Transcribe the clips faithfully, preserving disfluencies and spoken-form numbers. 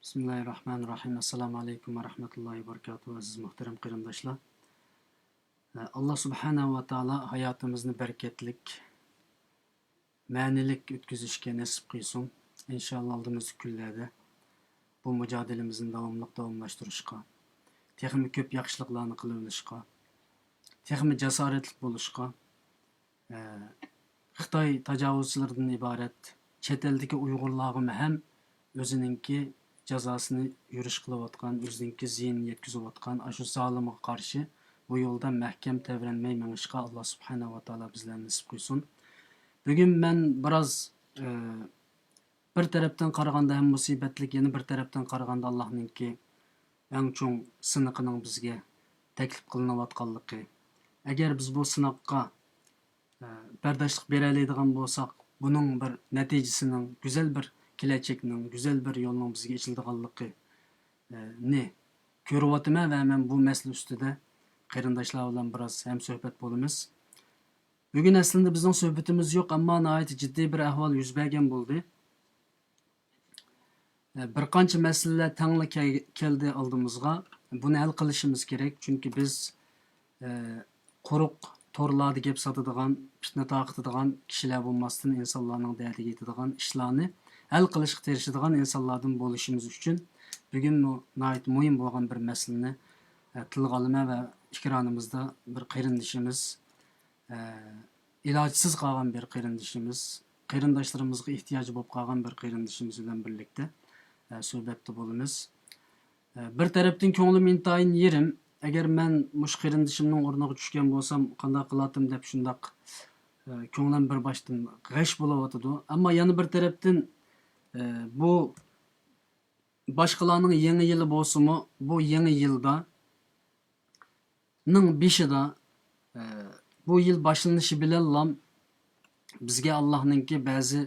بىسمىللاھىررەھمانىررەھىم. ئەسسالامۇ ئەلەيكۇم ۋە رەھمەتۇللاھى ۋە بەرىكاتۇھۇ. ئەزىز مۇھتەرەم قېرىنداشلار، ئاللا سۇبھانەھۇ ۋە تائالا ھاياتىمىزنى بەرىكەتلىك، مەنىلىك ئۆتكۈزۈشكە نېسىپ قىلسۇن. ئىنشاللا ئالدىمىزدىكى كۈنلەردە بۇ مۇجادىلىمىزنى داۋاملىق داۋاملاشتۇرۇشقا، تېخىمۇ كۆپ ياخشىلىقلارنى قىلىۋېلىشقا، تېخىمۇ جاسارەتلىك بولۇشقا، ئە، خىتاي تاجاۋۇزچىلىرىدىن ئىبارەت چەت ئەلدىكى ئۇيغۇرلارغىمۇ ھەم ئۆزىنىڭكى جازاسىنى يۈرۈش قىلىۋاتقان، ئۆزىنىڭكى زىيىنىنى يەتكۈزۈۋاتقان ئاشۇ زالىمغا قارشى بۇ يولدا مەھكەم تەۋرەنمەي مېڭىشقا ئاللا سۇبھانەھۇ ۋە تائالا بىزلەرنى نېسىپ قىلسۇن. بۈگۈن مەن بىراز، ئە، بىر تەرەپتىن قارىغاندا ھەم مۇسىبەتلىك، يەنە بىر تەرەپتىن قارىغاندا ئاللانىڭكى ئەڭ چوڭ سىنىقىنىڭ بىزگە تەكلىپ قىلىنىۋاتقانلىقى. ئەگەر بىز بۇ سىناققا، ئە، بەرداشلىق بېرەلەيدىغان بولساق، بۇنىڭ بىر نەتىجىسىنىڭ، گۈزەل بىر كېلەچەكنىڭ، گۈزەل بىر يولنىڭ بىزگە ئېچىلىدىغانلىقى، ئە، نى كۆرۈۋاتىمەن ۋە مەن بۇ مەسىلە ئۈستىدە قېرىنداشلار بىلەن بىراز ھەمسۆھبەت بولىمىز. بۈگۈن ئەسلىدە بىزنىڭ سۆھبىتىمىز يوق، ئەمما ناھايىتى جىددىي بىر ئەھۋال يۈز بەرگەن بولدى. ئە، بىر قانچە مەسىلىلەر تەڭلا كەل-، كەلدى ئالدىمىزغا. بۇنى ھەل قىلىشىمىز كېرەك، چۈنكى بىز، ئە، قۇرۇق تورلاردا گەپ ساتىدىغان، پىتنە تارقىتىدىغان كىشىلەر بولماستىن، ئىنسانلارنىڭ دەردىگە يېتىدىغان ئىشلارنى ھەل قىلىشقا تىرىشىدىغان ئىنسانلاردىن بولۇشىمىز ئۈچۈن، بۈگۈنمۇ ناھايىتى مۇھىم بولغان بىر مەسىلىنى، ئە، تىلغا ئالىمەن ۋە ئېكرانىمىزدا بىر قېرىندىشىمىز، ئە، ئىلاجسىز قالغان بىر قېرىندىشىمىز، قېرىنداشلىرىمىزغا ئېھتىياجى بولۇپ قالغان بىر قېرىندىشىمىز بىلەن بىرلىكتە، ئە، سۆھبەتتە بولىمىز. ئە، بىر تەرەپتىن كۆڭلۈم ئىنتايىن يېرىم. ئەگەر مەن مۇشۇ قېرىندىشىمنىڭ ئورنىغا چۈشكەن بولسام، قانداق قىلاتتىم دەپ شۇنداق، ئە، كۆڭلۈم بىر باشتىن غەش بولۇۋاتىدۇ. ئەمما يەنە بىر تەرەپتىن، ئە، بۇ باشقىلارنىڭ يېڭى يىلى بولسىمۇ، بۇ يېڭى يىلدا نىڭ بېشىدا، ئە، بۇ يىل باشلىنىشى بىلەنلا بىزگە ئاللانىڭكى بەزى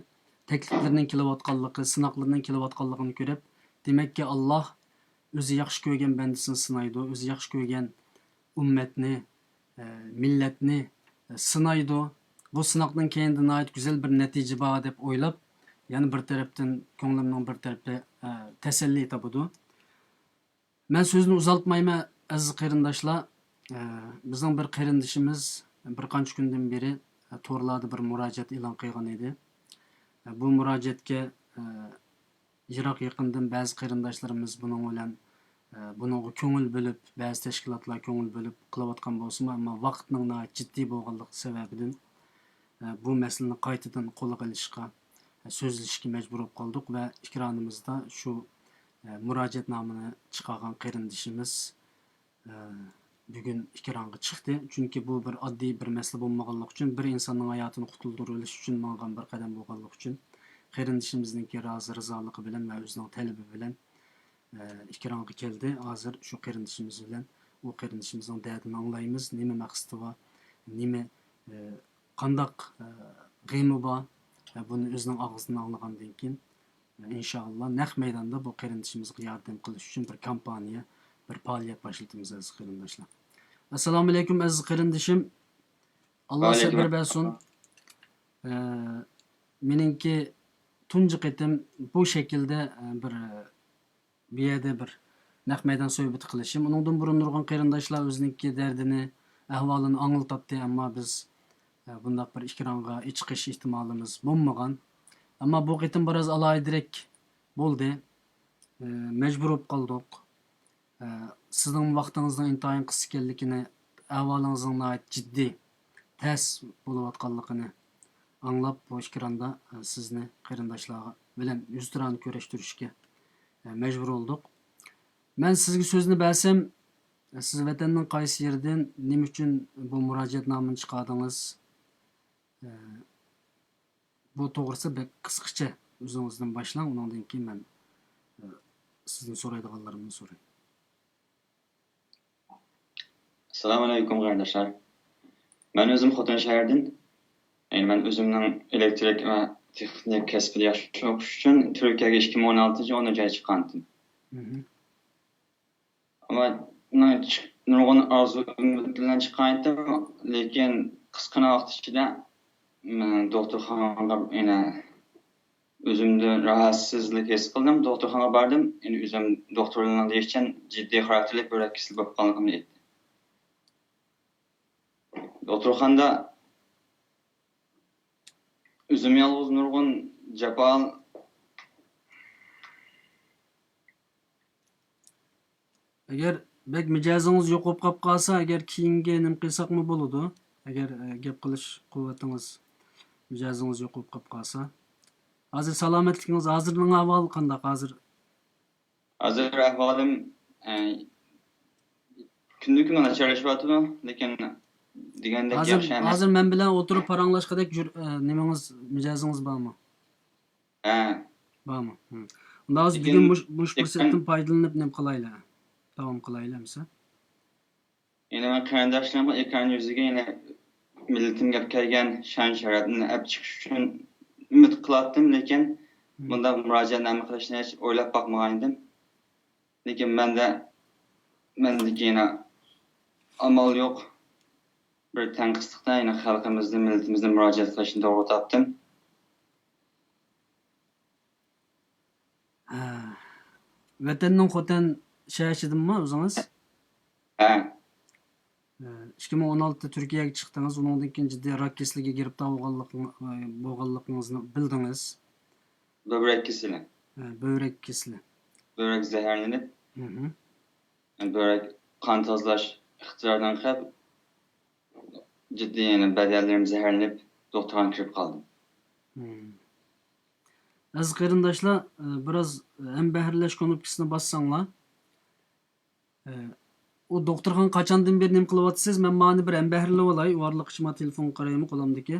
تەكلىپلىرىنىڭ كېلىۋاتقانلىقى، سىناقلىرىنىڭ كېلىۋاتقانلىقىنى كۆرۈپ، دېمەككى، ئاللا ئۆزى ياخشى كۆرگەن بەندىسىنى سىنايدۇ، ئۆزى ياخشى كۆرگەن ئۈممەتنى، ئە، مىللەتنى، ئە، سىنايدۇ. بۇ سىناقنىڭ كەينىدە ناھايىتى گۈزەل بىر نەتىجە بار دەپ ئويلاپ، يەنە بىر تەرەپتىن كۆڭلۈمنىڭ بىر تەرىپى، ئە، تەسەللى تاپىدۇ. مەن سۆزنى ئۇزارتمايمەن، ئەزىز قېرىنداشلار. ئە، بىزنىڭ بىر قېرىندىشىمىز بىر قانچە كۈندىن بېرى، ئە، تورلاردا بىر مۇراجىئەت ئېلان قىلغان ئىدى. ئە، بۇ مۇراجىئەتكە، ئە، يىراق يېقىندىن بەزى قېرىنداشلىرىمىز بۇنىڭ بىلەن، ئە، بۇنىڭغا كۆڭۈل بۆلۈپ، بەزى تەشكىلاتلار كۆڭۈل بۆلۈپ قىلىۋاتقان بولسىمۇ، ئەمما ۋاقىتنىڭ ناھايىتى جىددىي بولغانلىقى سەۋەبىدىن، ئە، بۇ مەسىلىنى قايتىدىن قولغا ئېلىشقا، ئە، سۆزلىشىشكە مەجبۇر بولۇپ قالدۇق ۋە ئېكرانىمىزدا شۇ، ئە، مۇراجىئەتنامىنى چىقارغان قېرىندىشىمىز، ئە، بۈگۈن ئېكرانغا چىقتى. چۈنكى بۇ بىر ئاددىي بىر مەسىلە بولمىغانلىقى ئۈچۈن، بىر ئىنساننىڭ ھاياتىنى قۇتۇلدۇرۇۋېلىش ئۈچۈن ماڭغان بىر قەدەم بولغانلىقى ئۈچۈن، قېرىندىشىمىزنىڭكى رازى رىزالىقى بىلەن ۋە ئۆزىنىڭ تەلىپى بىلەن، ئە، ئېكرانغا كەلدى. ھازىر شۇ قېرىندىشىمىز بىلەن ئۇ قېرىندىشىمىزنىڭ دەردىنى ئاڭلايمىز، نېمە مەقسىتى بار، نېمە، ئە، قانداق، ئە، غېمى بار، ئە، بۇنى ئۆزىنىڭ ئاغزىدىن ئاڭلىغاندىن كېيىن، ئىنشائاللا، نەق مەيداندا بۇ قېرىندىشىمىزغا ياردەم قىلىش ئۈچۈن بىر كامپانىيە، بىر پائالىيەت باشلىتىمىز، ئەزىز قېرىنداشلار. ئەسسالامۇئەلەيكۇم، ئەزىز قېرىندىشىم. ئاللا سەبرى بەرسۇن. ئە، مېنىڭكى تۇنجى قېتىم بۇ شەكىلدە، ئە، بىر، ئە، بۇ يەردە بىر نەق مەيدان سۆھبىتى قىلىشىم. ئۇنىڭدىن بۇرۇن نۇرغۇن قېرىنداشلار ئۆزىنىڭكى دەردىنى، ئەھۋالىنى ئاڭلىتاتتى، ئەمما بىز، ئە، بۇنداق بىر ئېكرانغا چىقىش ئېھتىمالىمىز بولمىغان. ئەمما بۇ قېتىم بىراز ئالاھىدىرەك بولدى. ئە، مەجبۇر بولۇپ قالدۇق. ئە، سىزنىڭ ۋاقتىڭىزنىڭ ئىنتايىن قىس ئىكەنلىكىنى، ئەھۋالىڭىزنىڭ ناھايىتى جىددىي، تەس بولۇۋاتقانلىقىنى ئاڭلاپ، بۇ ئېكراندا، ئە، سىزنى قېرىنداشلار بىلەن يۈزتۇرانە كۆرۈشتۈرۈشكە، ئە، مەجبۇر بولدۇق. مەن سىزگە سۆزنى بەرسەم، سىز ۋەتەننىڭ قايسى يېرىدىن، نېمە ئۈچۈن بۇ مۇراجىئەتنامىنى چىقاردىڭىز؟ ئە، بۇ توغرىسىدا بەك قىسقىچە ئۆزىڭىزدىن باشلاڭ، ئۇنىڭدىن كېيىن مەن، ئە، سىزدىن سورايدىغانلىرىمنى سوراي. ئەسسالامۇئەلەيكۇم قېرىنداشلار. مەن ئۆزۈم خوتەن شەھىرىدىن. يەنى مەن ئۆزۈمنىڭ ئېلېكترىك ۋە تېخنىك كەسپىدە ياخشى ئوقۇش ئۈچۈن تۈركىيەگە ئىككى مىڭ ئون ئالتىنچى يىل ئونىنچى ئايدا چىققانىدىم. ئەمما نۇرغۇن ئارزۇ ئۈمىد بىلەن چىققانىدىم، لېكىن قىسقىنا ۋاقىت ئىچىدە، م، دوختۇرخانىغا يەنە ئۆزۈمدىن راھەتسىزلىك ھېس قىلدىم. دوختۇرخانىغا باردىم. يەنە ئۆزۈم دوختۇرلارنىڭ دېيىشىچە جىددىي خاراكتېرلىك بۆرەك كېسىلى بولۇپ قالغىنىمنى ئېيتتىم. دوختۇرخانىدا ئۆزۈم يالغۇز نۇرغۇن جاپا. ئەگەر بەك مىجەزىڭىز يوق بولۇپ قاپ قالسا، ئەگەر كېيىنگە نېمە قىلساقمۇ بولىدۇ. ئەگەر، ئە، گەپ قىلىش قۇۋۋىتىڭىز، مىجەزىڭىز يوق بولۇپ قاپ قالسا. ھازىر سالامەتلىكىڭىز، ھازىرنىڭ ئەھۋالى قانداق ھازىر؟ ھازىر ئەھۋالىم، ئە، كۈندىن كۈنگە ناچارلىشىۋاتىدۇ، لېكىن دېگەندەك ھازىر، ياخشى ئەمەس. ھازىر مەن بىلەن ئولتۇرۇپ پاراڭلاشقۇدەك جۈر-، ئە، نېمىڭىز، مىجەزىڭىز بارمۇ؟ ھە. بارمۇ؟ ھىم. ئۇنداق بولسا لېكىن بۈگۈن مۇش-، مۇشۇ لېكىن پۇرسەتتىن پايدىلىنىپ نېمە قىلايلى؟ داۋام قىلايلى ئەمسە. يەنە مەن قېرىنداشلىرىمغا ئېكران يۈزىگە يەنە مىللىتىمگە كەلگەن شان-شەرەپنى ئەپ چىقىش ئۈچۈن ئۈمىد قىلاتتىم، لېكىن مم. بۇنداق مۇراجىئەتنامە قىلىشنى ھېچ ئويلاپ باقمىغانىدىم. لېكىن مەندە، مەندىكى يەنە ئامال يوق. بىر تەڭقىسلىقتا يەنە خەلقىمىزدىن، مىللىتىمىزدىن مۇراجىئەت قىلىشنى توغرا تاپتىم. ھە. ۋەتەننىڭ خوتەن شەھىرىدىنمۇ ئۆزىڭىز؟ ھە. ھە، ئىككى مىڭ ئون ئالتىدە تۈركىيەگە چىقتىڭىز، ئۇنىڭدىن كېيىن جىددىي راك كېسىلىگە گىرىپتار بولغانلىقىڭ-، بولغانلىقىڭىزنى بىلدىڭىز. بۆبرەك كېسىلى. ھە، بۆرەك كېسىلى. بۆرەك زەھەرلىنىپ، مھم. بۆرەك قان تازىلاش ئىقتىدارىدىن قېلىپ، جىددىي يەنە بەدەنلىرىم زەھەرلىنىپ، دوختۇرخانىغا كىرىپ قالدىم. مم. ئەزىز قېرىنداشلار، ئە، بىراز ھەمبەھىرلەش كۇنۇپكىسىنى باسساڭلار. ئە، ئۇ دوختۇرخانىغا قاچاندىن بېرى نېمە قىلىۋاتىسىز؟ مەن مانى بىر ھەمبەھىرلىۋالاي، ئۇ ئارىلىققىچە ما تېلېفونغا قارايمۇ قولۇمدىكى.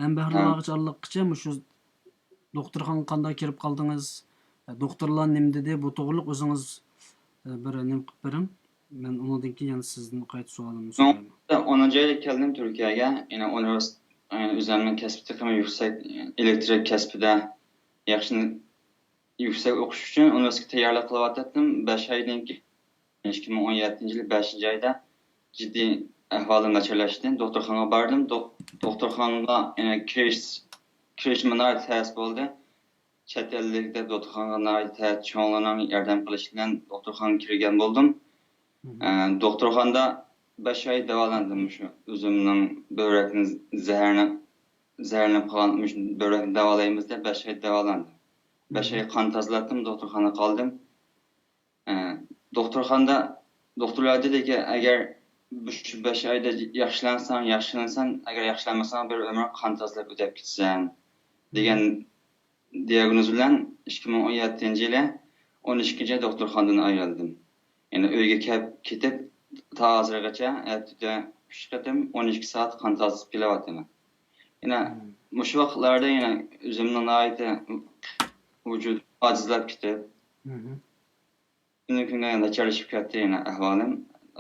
ھەمبەھىرلىۋالغۇچە ھە. ئارىلىققىچە مۇشۇ دوختۇرخانىغا قانداق كىرىپ قالدىڭىز؟ دوختۇرلار نېمە دېدى؟ بۇ توغرىلىق ئۆزىڭىز، ئە، بىر نېمە قىلىپ بېرىڭ. مەن ئۇنىڭدىن كېيىن يەنە سىزدىن قايتا سوئالىمنى سورايمەن. شۇنىڭ ئونىنچى ئايدا كەلدىم تۈركىيەگە. يەنە ئۇنىۋېرس-، ئۆزۈمنىڭ كەسپىي تېخىمۇ يۈكسەك، ئېلېكترىك كەسپىدە ياخشى، يۈكسەك ئوقۇش ئۈچۈن ئۇنىۋېرسىتېتقا تەييارلىق قىلىۋاتاتتىم. بەش ئايدىن كېيىن، ئىككى مىڭ ئون يەتتىنچى يىلى بەشىنچى ئايدا جىددىي ئەھۋالىم ناچارلاشتى. دوختۇرخانىغا باردىم. دوق-، دوختۇرخانىغا، يەنە كىرىش، كىرىشىممۇ ناھايىتى تەس بولدى. چەت ئەللىكلەر دوختۇرخانىغا ناھايىتى تەس، چوڭلارنىڭ ياردەم قىلىشى بىلەن دوختۇرخانىغا كىرگەن بولدۇم. مھم. ئە، دوختۇرخانىدا بەش ئاي داۋالاندىم. مۇشۇ ئۆزۈمنىڭ بۆرەكنى زەھەرنى، زەھەرلىنىپ قالغان مۇشۇ بۆرەكنى داۋالايمىز دەپ بەش ئاي داۋالاندىم. بەش مھم. ئاي قان تازىلاتتىم، دوختۇرخانىدا قالدىم. ئە، دوختۇرخانىدا دوختۇرلار دېدىكى، ئەگەر مۇشۇ بەش ئايدا ياخشىلانساڭ، ياخشىلانساڭ، ئەگەر ياخشىلانمىساڭ، بىر ئۆمۈر قان تازىلاپ ئۆتۈپ كېتىسەن، دېگەن دىياگنوز بىلەن ئىككى مىڭ ئون يەتتىنچى يىلى ئون ئىككىنچى ئاي دوختۇرخانىدىن ئايرىلدىم. يەنى ئۆيگە كەپ، كېتىپ، تا ھازىرغىچە ھەپتىدە ئۈچ قېتىم ئون ئىككى سائەت قان تازىلىتىپ كېلىۋاتىمەن. يەنە مم. مۇشۇ ۋاقىتلاردا يەنە ئۆزۈمنىڭ ناھايىتى ۋۇجۇدۇم ئاجىزلاپ كېتىپ، مھم. كۈندىن كۈنگە ناچارلىشىپ كەتتى يەنە ئەھۋالىم.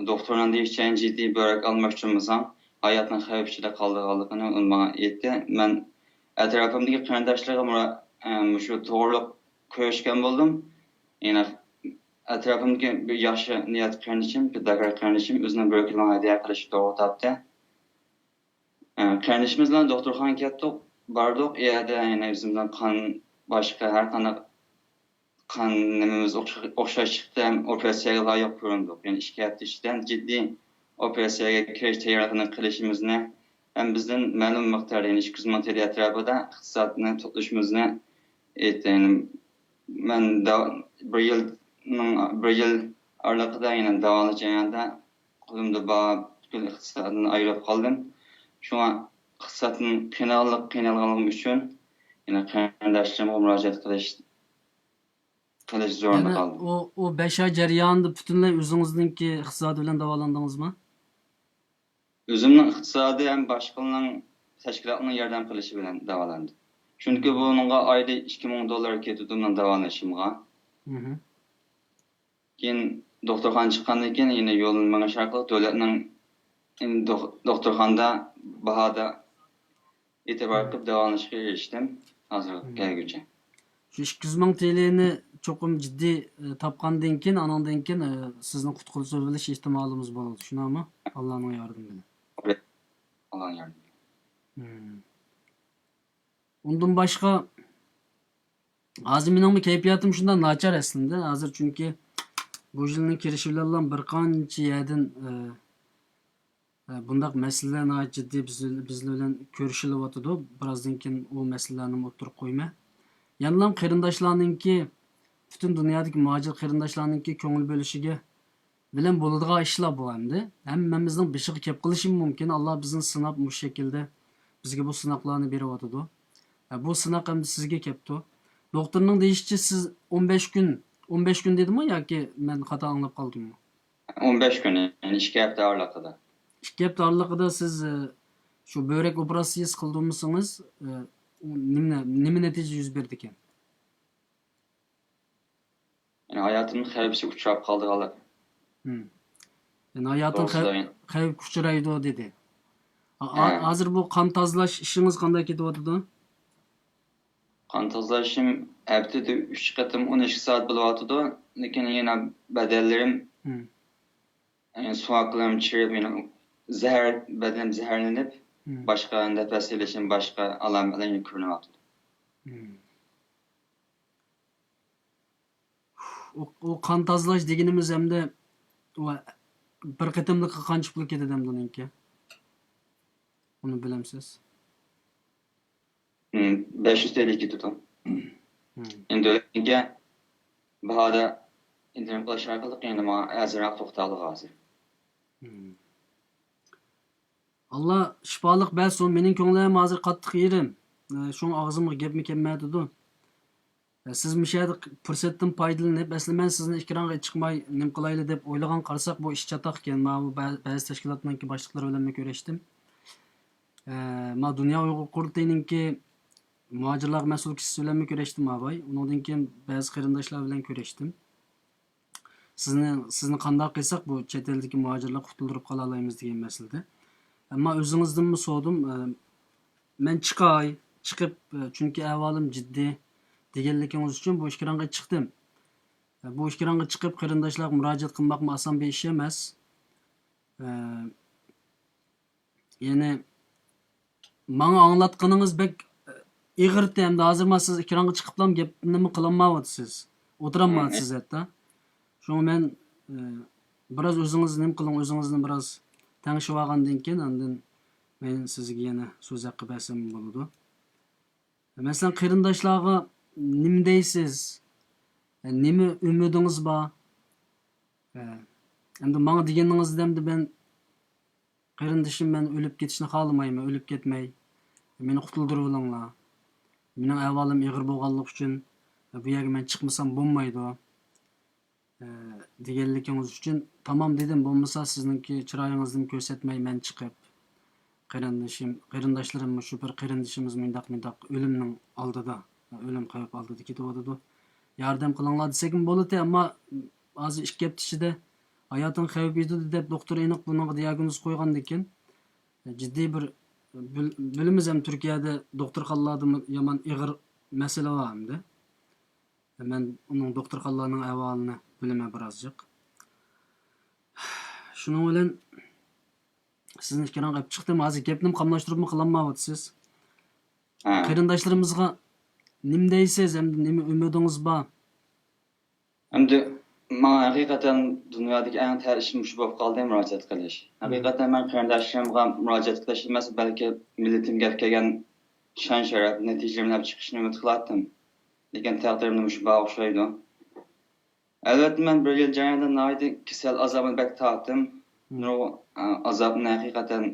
دوختۇرنىڭ دېيىشىچە، جىددىي بۆرەك ئالماشتۇرمىساڭ، ھاياتنىڭ خەۋپ ئىچىدە قالىدىغانلىقىنى ئۇ ماڭا ئېيتتى. مەن ئەتراپىمدىكى قېرىنداشلىرىغا مۇرا-، ئە، مۇشۇ توغرىلىق كۆرۈشكەن بولدۇم. يەنە ئەتراپىمدىكى بىر ياخشى نىيەت قېرىندىشىم، پىداكار قېرىندىشىم ئۆزىنىڭ بۆرىكىنى ماڭا ھەدىيە قىلىشنى توغرا تاپتى. ئە، قېرىندىشىمىز بىلەن دوختۇرخانىغا كەتتۇق، باردۇق. ئۇ يەردە يەنە ئۆزىمىزنىڭ قان، باشقا ھەر قانداق قان نېمىمىز ئوخشا-، ئوخشاش چىقتى ھەم ئوپېراتسىيەگە لايىق كۆرۈندۇق. يەنى ئىككى ھەپتە ئىچىدە جىددىي ئوپېراتسىيەگە كىرىش تەييارلىقىنى قىلىشىمىزنى ھەم بىزدىن مەلۇم مىقداردا، يەنى ئىككى يۈز مىڭ تىل ئەتراپىدا ئىقتىسادنى توپلىشىمىزنى ئېيتتى. يەنى مەن دا-، بىر يىلنىڭ، بىر يىل ئارىلىقىدا يەنە داۋالاش جەريانىدا قولۇمدا بار پۈتكۈل ئىقتىسادىمنى ئايرىپ قالدىم. شۇڭا ئىقتىسادتىن قىينالغانلىق-، قىينالغانلىقىم ئۈچۈن يەنە قېرىنداشلىرىمغا مۇراجىئەت قىلىش، قىلىش زورۇندا يەنى قالدىم. ئۇ، ئۇ بەش ئاي جەريانىدا پۈتۈنلەي ئۆزىڭىزنىڭكى ئىقتىسادى بىلەن داۋالاندىڭىزمۇ؟ ئۆزۈمنىڭ ئىقتىسادى ھەم باشقىلارنىڭ، تەشكىلاتنىڭ ياردەم قىلىشى بىلەن داۋالاندىم. چۈنكى بۇنىڭغا ئايدا ئىككى مىڭ دوللار كېتىدۇ مېنىڭ داۋالىنىشىمغا. مھم. كېيىن دوختۇرخانىدىن چىققاندىن كېيىن يەنە يولنى مېڭىش ئارقىلىق دۆلەتنىڭ، يەنە دوخ-، دوختۇرخانىدا باھادا ئېتىبار قىلىپ داۋالىنىشقا ئېرىشتىم ھازىرغا كەلگۈچە. شۇ ئىككى يۈز مىڭ تىلىنى چوقۇم جىددىي، ئى، تاپقاندىن كېيىن، ئانىڭدىن كېيىن، ئى، سىزنى قۇتقۇزۇۋېلىش ئېھتىمالىمىز بولىدۇ، شۇنداقمۇ؟ ئاللانىڭ ياردىمى بىلەن. ئاللانىڭ ياردىمى. مم. ئۇندىن باشقا، ھازىر مېنىڭمۇ كەيپىياتىم شۇنداق ناچار ئەسلىندە. ھازىر چۈنكى بۇ يىلنىڭ كىرىشى بىلەنلا بىر قانچە يەردىن، ئە، ئە، بۇنداق مەسىلىلەر ناھايىتى جىددىي بىز، بىز بىلەن كۆرۈشۈلۈۋاتىدۇ. بىرازدىن كېيىن ئۇ مەسىلىلەرنىمۇ ئوتتۇرىغا قويىمەن. يەنىلا قېرىنداشلارنىڭكى، پۈتۈن دۇنيادىكى مۇھاجىر قېرىنداشلارنىڭكى كۆڭۈل بۆلۈشىگە بىلەن بولىدىغان ئىشلار بۇ ئەمدى. ھەممىمىزنىڭ بېشىغا كەپ قېلىشى مۇمكىن. ئاللا بىزنى سىناپ، مۇشۇ شەكىلدە بىزگە بۇ سىناقلارنى بېرىۋاتىدۇ. ھە، بۇ سىناق ئەمدى سىزگە كەپتۇ. دوختۇرنىڭ دېيىشىچە، سىز ئون بەش كۈن، ئون بەش كۈن دېدىمۇ ياكى مەن خاتا ئاڭلاپ قالدىممۇ؟ ئون بەش كۈن، يەنى ئىككى ھەپتە ئارىلىقىدا. ئىككى ھەپتە ئارىلىقىدا سىز، ئە، شۇ بۆرەك ئوپېراتسىيىسى قىلدۇرمىسىڭىز، ئە، ئۇ نېمە، نېمە نەتىجە يۈز بېرىدىكەن؟ يەنى ھاياتىمنىڭ خەۋپىگە ئۇچراپ قالىدىغانلىق. ھىم. يەنى ھاياتىڭ خەۋ-، توغرىسىدا خەۋپكە ئۇچرايدۇ دېدى. ھا، ھە. ھازىر بۇ قان تازىلاش ئىشىڭىز قانداق كېتىۋاتىدۇ؟ قان تازىلاشىم ھەپتىدە ئۈچ قېتىم ئون ئىككى سائەت بولۇۋاتىدۇ. لېكىن يەنە بەدەنلىرىم، ھىم. يەنى سوغۇقلىرىم چىرىپ، يەنە زەھەر، بەدىنىم زەھەرلىنىپ، ھىم. باشقا نەپەس ئېلىشىم، باشقا ئالامەتلەر يەنە كۆرۈنۈۋاتىدۇ. ھىم. ئۇ، ئۇ قان تازىلاش دېگىنىمىز ئەمدى ئۇ بىر قېتىملىققا قانچە پۇل كېتىدۇ ئەمدى ئۇنىڭكى؟ ئۇنى بىلەمسىز؟ مم، بەش يۈز تىيىن كېتىدۇ. مم. ئەمدى ئۆلگەنگە باھادا ئىندىرىم قىلىش ئارقىلىق يەنە ماڭا ئەرزانراق توختاۋالىدۇ ھازىر. مم. ئاللا شىپالىق بەرسۇن. مېنىڭ كۆڭلۈم ھازىر قاتتىق يېرىم. ئە، شۇڭا ئاغزىمغا گەپمۇ كەلمەيدۇ. ئە، سىز مۇشۇ يەردە پۇرسەتتىن پايدىلىنىپ، ئەسلى مەن سىزنى ئېكرانغا چىقماي نېمە قىلايلى دەپ ئويلىغان قارىساق، بۇ ئىش چاتاق ئىكەن. ماۋۇ بە-، بەزى تەشكىلاتنىڭكى باشلىقلىرى بىلەنمۇ كۆرۈشتۈم. ئە، ما دۇنيا ئۇيغۇر قۇرۇلتىيىنىڭكى مۇھاجىرلارغا مەسئۇل كىشىسى بىلەنمۇ كۆرۈشتۈم، ما باي. ئۇنىڭدىن كېيىن بەزى قېرىنداشلار بىلەن كۆرۈشتۈم. سىزنى، سىزنى قانداق قىلساق بۇ چەت ئەلدىكى مۇھاجىرلار قۇتۇلدۇرۇپ قالالايمىز دېگەن مەسىلىدە. ئەمما ئۆزىڭىزدىنمۇ سورىدىم. ئە، مەن چىقاي، چىقىپ، ئە، چۈنكى ئەھۋالىم جىددىي دېگەنلىكىڭىز ئۈچۈن بۇ ئېكرانغا چىقتىم. ئە، بۇ ئېكرانغا چىقىپ قېرىنداشلارغا مۇراجىئەت قىلماقمۇ ئاسان بىر ئىش ئەمەس. ئە، يەنى ماڭا ئاڭلاتقىنىڭىز بەك ئېغىرتى ھەمدە ھازىر ما سىز ئېكرانغا چىقىپلام گەپنىمۇ قىلالمايۋاتىسىز. ئولتۇرالمايۋاتىسىز ھەتتا. شۇڭا مەن، ئە، بىراز ئۆزىڭىز نېمە قىلىڭ، ئۆزىڭىزنى بىراز تەڭشىۋالغاندىن كېيىن ئاندىن مەن سىزگە يەنە سۆز ھەققى بەرسەم بولىدۇ. مەسىلەن، قېرىنداشلارغا نېمە دەيسىز؟ ئە، نېمە ئۈمىدىڭىز بار؟ ئە، ئەمدى ماڭا دېگىنىڭىزدە ئەمدى مەن قېرىندىشىم، مەن ئۆلۈپ كېتىشنى خالىمايمەن، ئۆلۈپ كەتمەي. مېنى قۇتۇلدۇرۇۋېلىڭلار. مېنىڭ ئەھۋالىم ئېغىر بولغانلىقى ئۈچۈن، بۇ يەرگە مەن چىقمىسام بولمايدۇ، دېگەنلىكىڭىز ئۈچۈن تامام دېدىم. بولمىسا سىزنىڭكى چىرايىڭىزنىمۇ كۆرسەتمەي مەن چىقىپ، قېرىندىشىم، قېرىنداشلىرىم مۇشۇ بىر قېرىندىشىمىز مۇنداق، مۇنداق ئۆلۈمنىڭ ئالدىدا، ئۆلۈم خەۋپ ئالدىدا كېتىۋاتىدۇ. ياردەم قىلىڭلار دېسەكمۇ بولاتتى، ئەمما ھازىر ئىككى ھەپتە ئىچىدە ھاياتىڭ خەۋپ يېتىدۇ دەپ دوختۇر ئېنىق بۇنىڭغا دىياگنوز قويغاندىكىن، جىددىي بىر بىل-، بىلىمىز ھەم تۈركىيەدە دوختۇرخانىلاردىمۇ يامان ئېغىر مەسىلە بار ئەمدى. مەن ئۇنىڭ دوختۇرخانىلارنىڭ ئەھۋالىنى بىلىمەن بىرازجىق. شۇنىڭ بىلەن سىزنى ئېكرانغا ئېلىپ چىقتىم. ھازىر گەپنىمۇ قاملاشتۇرۇپمۇ قىلالمايۋاتىسىز. ھە. قېرىنداشلىرىمىزغا نېمە دەيسىز ھەمدە نېمە ئۈمىدىڭىز بار؟ ئەمدى ماڭا ھەقىقەتەن دۇنيادىكى ئەڭ تەس ئىش مۇشۇ بولۇپ قالدى، مۇراجىئەت قىلىش. مم. ھەقىقەتەن مەن قېرىنداشلىرىمغا مۇراجىئەت قىلىش ئەمەس، بەلكى مىللىتىمگە ئەكەلگەن شان-شەرەپ، نەتىجىلىرىمنى ئېلىپ چىقىشنى ئۈمىد قىلاتتىم. لېكىن تەقدىرىمدە مۇشۇ بار ئوخشايدۇ. ئەلۋەتتە، مەن بىر يىل جەريانىدا ناھايىتى كېسەل ئازابىنى بەك تارتتىم. مم. نۇرغۇن، ئە، ئازابنى ھەقىقەتەن،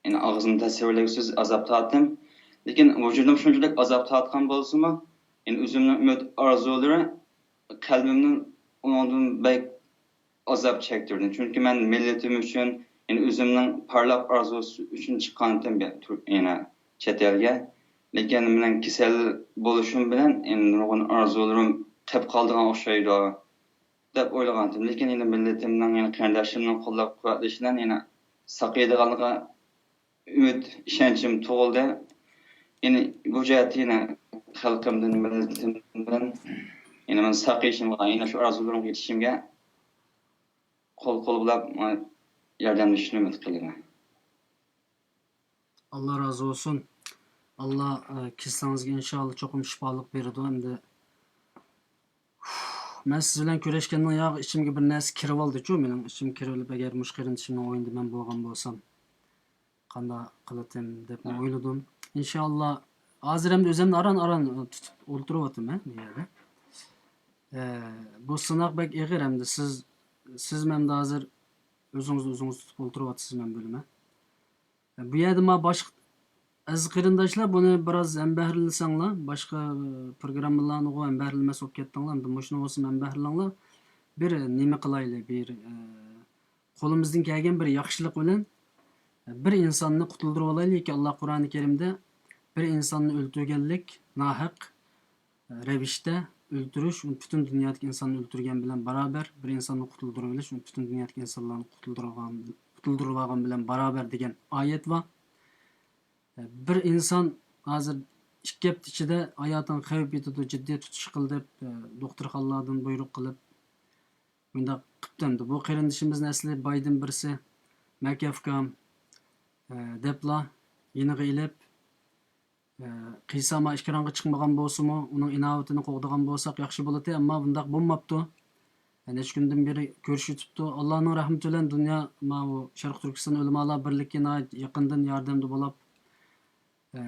يەنى ئاغزىمنى تەسۋىرلىگۈسىز ئازاب تارتتىم. لېكىن ۋۇجۇدۇم شۇنچىلىك ئازاب تارتقان بولسىمۇ، يەنى ئۆزۈمنىڭ ئۈمىد ئارزۇلىرى قەلبىمدىن ئۇنىڭدىن بەك ئازاب چەكتۈردى. چۈنكى مەن مىللىتىم ئۈچۈن، يەنى ئۆزۈمنىڭ پارلاق ئارزۇسى ئۈچۈن چىققانتىم بۇ تۈر-، يەنە چەت ئەلگە. لېكىن مېنىڭ كېسەل بولۇشۇم بىلەن، يەنى نۇرغۇن ئارزۇلىرىم قېلىپ قالىدىغان ئوخشايدۇ، دەپ ئويلىغانتىم. لېكىن يەنە مىللىتىمنىڭ، يەنە قېرىنداشلىرىمنىڭ قوللاپ-قۇۋۋەتلىشى بىلەن يەنە ساقىيىدىغانلىقىغا ئۈمىد، ئىشەنچىم تۇغۇلدى. يەنە بۇ جەھەتتە يەنە خەلقىمدىن، مىللىتىمدىن يەنە مېنى ساقىيىشىمغا، يەنە شۇ ئارزۇلىرىمغا يېتىشىمگە قول-قول بولاپ ماڭا ياردەملىشىشىنى ئۈمىد قىلىمەن. ئاللا رازى بولسۇن. ئاللا، ئە، كېسىلىڭىزگە ئىنشاللا چوقۇم شىپالىق بېرىدۇ. ئەمدى مەن سىز بىلەن كۆرۈشكەندىن ياغ ئىچىمگە بىر نەرسە كىرىۋالدى-چۇ، مېنىڭ ئىچىم كىرىۋېلىپ، ئەگەر مۇشۇ قېرىندىشىمنىڭ ئورنىدا مەن بولغان بولسام، قانداق قىلاتتىم دەپمۇ ئويلىدىم. ئىنشائاللا، ھازىر ئەمدى ئۆزۈمنى ئاران-ئاران تۇتۇپ ئولتۇرۇۋاتىمەن بۇ يەردە. ئە، بۇ سىناق بەك ئېغىر ئەمدى. سىز، سىزمۇ ئەمدى ھازىر ئۆزىڭىزنى ئۆزىڭىز تۇتۇپ ئولتۇرۇۋاتىسىز، مەن بىلىمەن. بۇ يەردە ما باشقا ئەزىز قېرىنداشلار، بۇنى بىراز ھەمبەھىرلىسەڭلار، باشقا پروگراممىلارنىغۇ ھەمبەھىرلىمەس بولۇپ كەتتىڭلار. ئەمدى مۇشۇنىڭغا بولسىمۇ ھەمبەھىرلەڭلار. بىر نېمە قىلايلى، بىر، ئە، قولىمىزدىن كەلگەن بىر ياخشىلىق بىلەن بىر ئىنساننى قۇتۇلدۇرۇۋالايلى. ياكى ئاللا قۇرئانى كەرىمدە بىر ئىنساننى ئۆلتۈرگەنلىك ناھەق رەۋىشتە ئۆلتۈرۈش، ئۇ پۈتۈن دۇنيادىكى ئىنساننى ئۆلتۈرگەن بىلەن باراۋەر، بىر ئىنساننى قۇتۇلدۇرۇۋېلىش، ئۇ پۈتۈن دۇنيادىكى ئىنسانلارنى قۇتۇلدۇرغان، قۇتۇلدۇرۇۋالغان بىلەن باراۋەر دېگەن ئايەت بار. بىر ئىنسان ھازىر ئىككى ھەپتە ئىچىدە ھاياتىغا خەۋپ يېتىدۇ، جىددىي تۇتۇش قىل دەپ، دوختۇرخانىلاردىن بۇيرۇق قىلىپ، مۇنداق قىپتۇ ئەمدى. بۇ قېرىندىشىمىزنى ئەسلى بايدىن بىرسى، مەكە ئۇكام، دەپلا يېنىغا ئېلىپ، قىيسا ما ئېكرانغا چىقمىغان بولسىمۇ، ئۇنىڭ ئىناۋىتىنى قوغدىغان بولساق ياخشى بولاتتى، ئەمما بۇنداق بولماپتۇ. نەچچە كۈندىن بېرى كۆرۈشۈۋېتىپتۇ. ئاللانىڭ رەھمىتى بىلەن دۇنيا ماۋۇ شەرقىي تۈركىستان ئۆلىمالار بىرلىكى ناھايىتى يېقىندىن ياردەمدە بولاپ، ئە،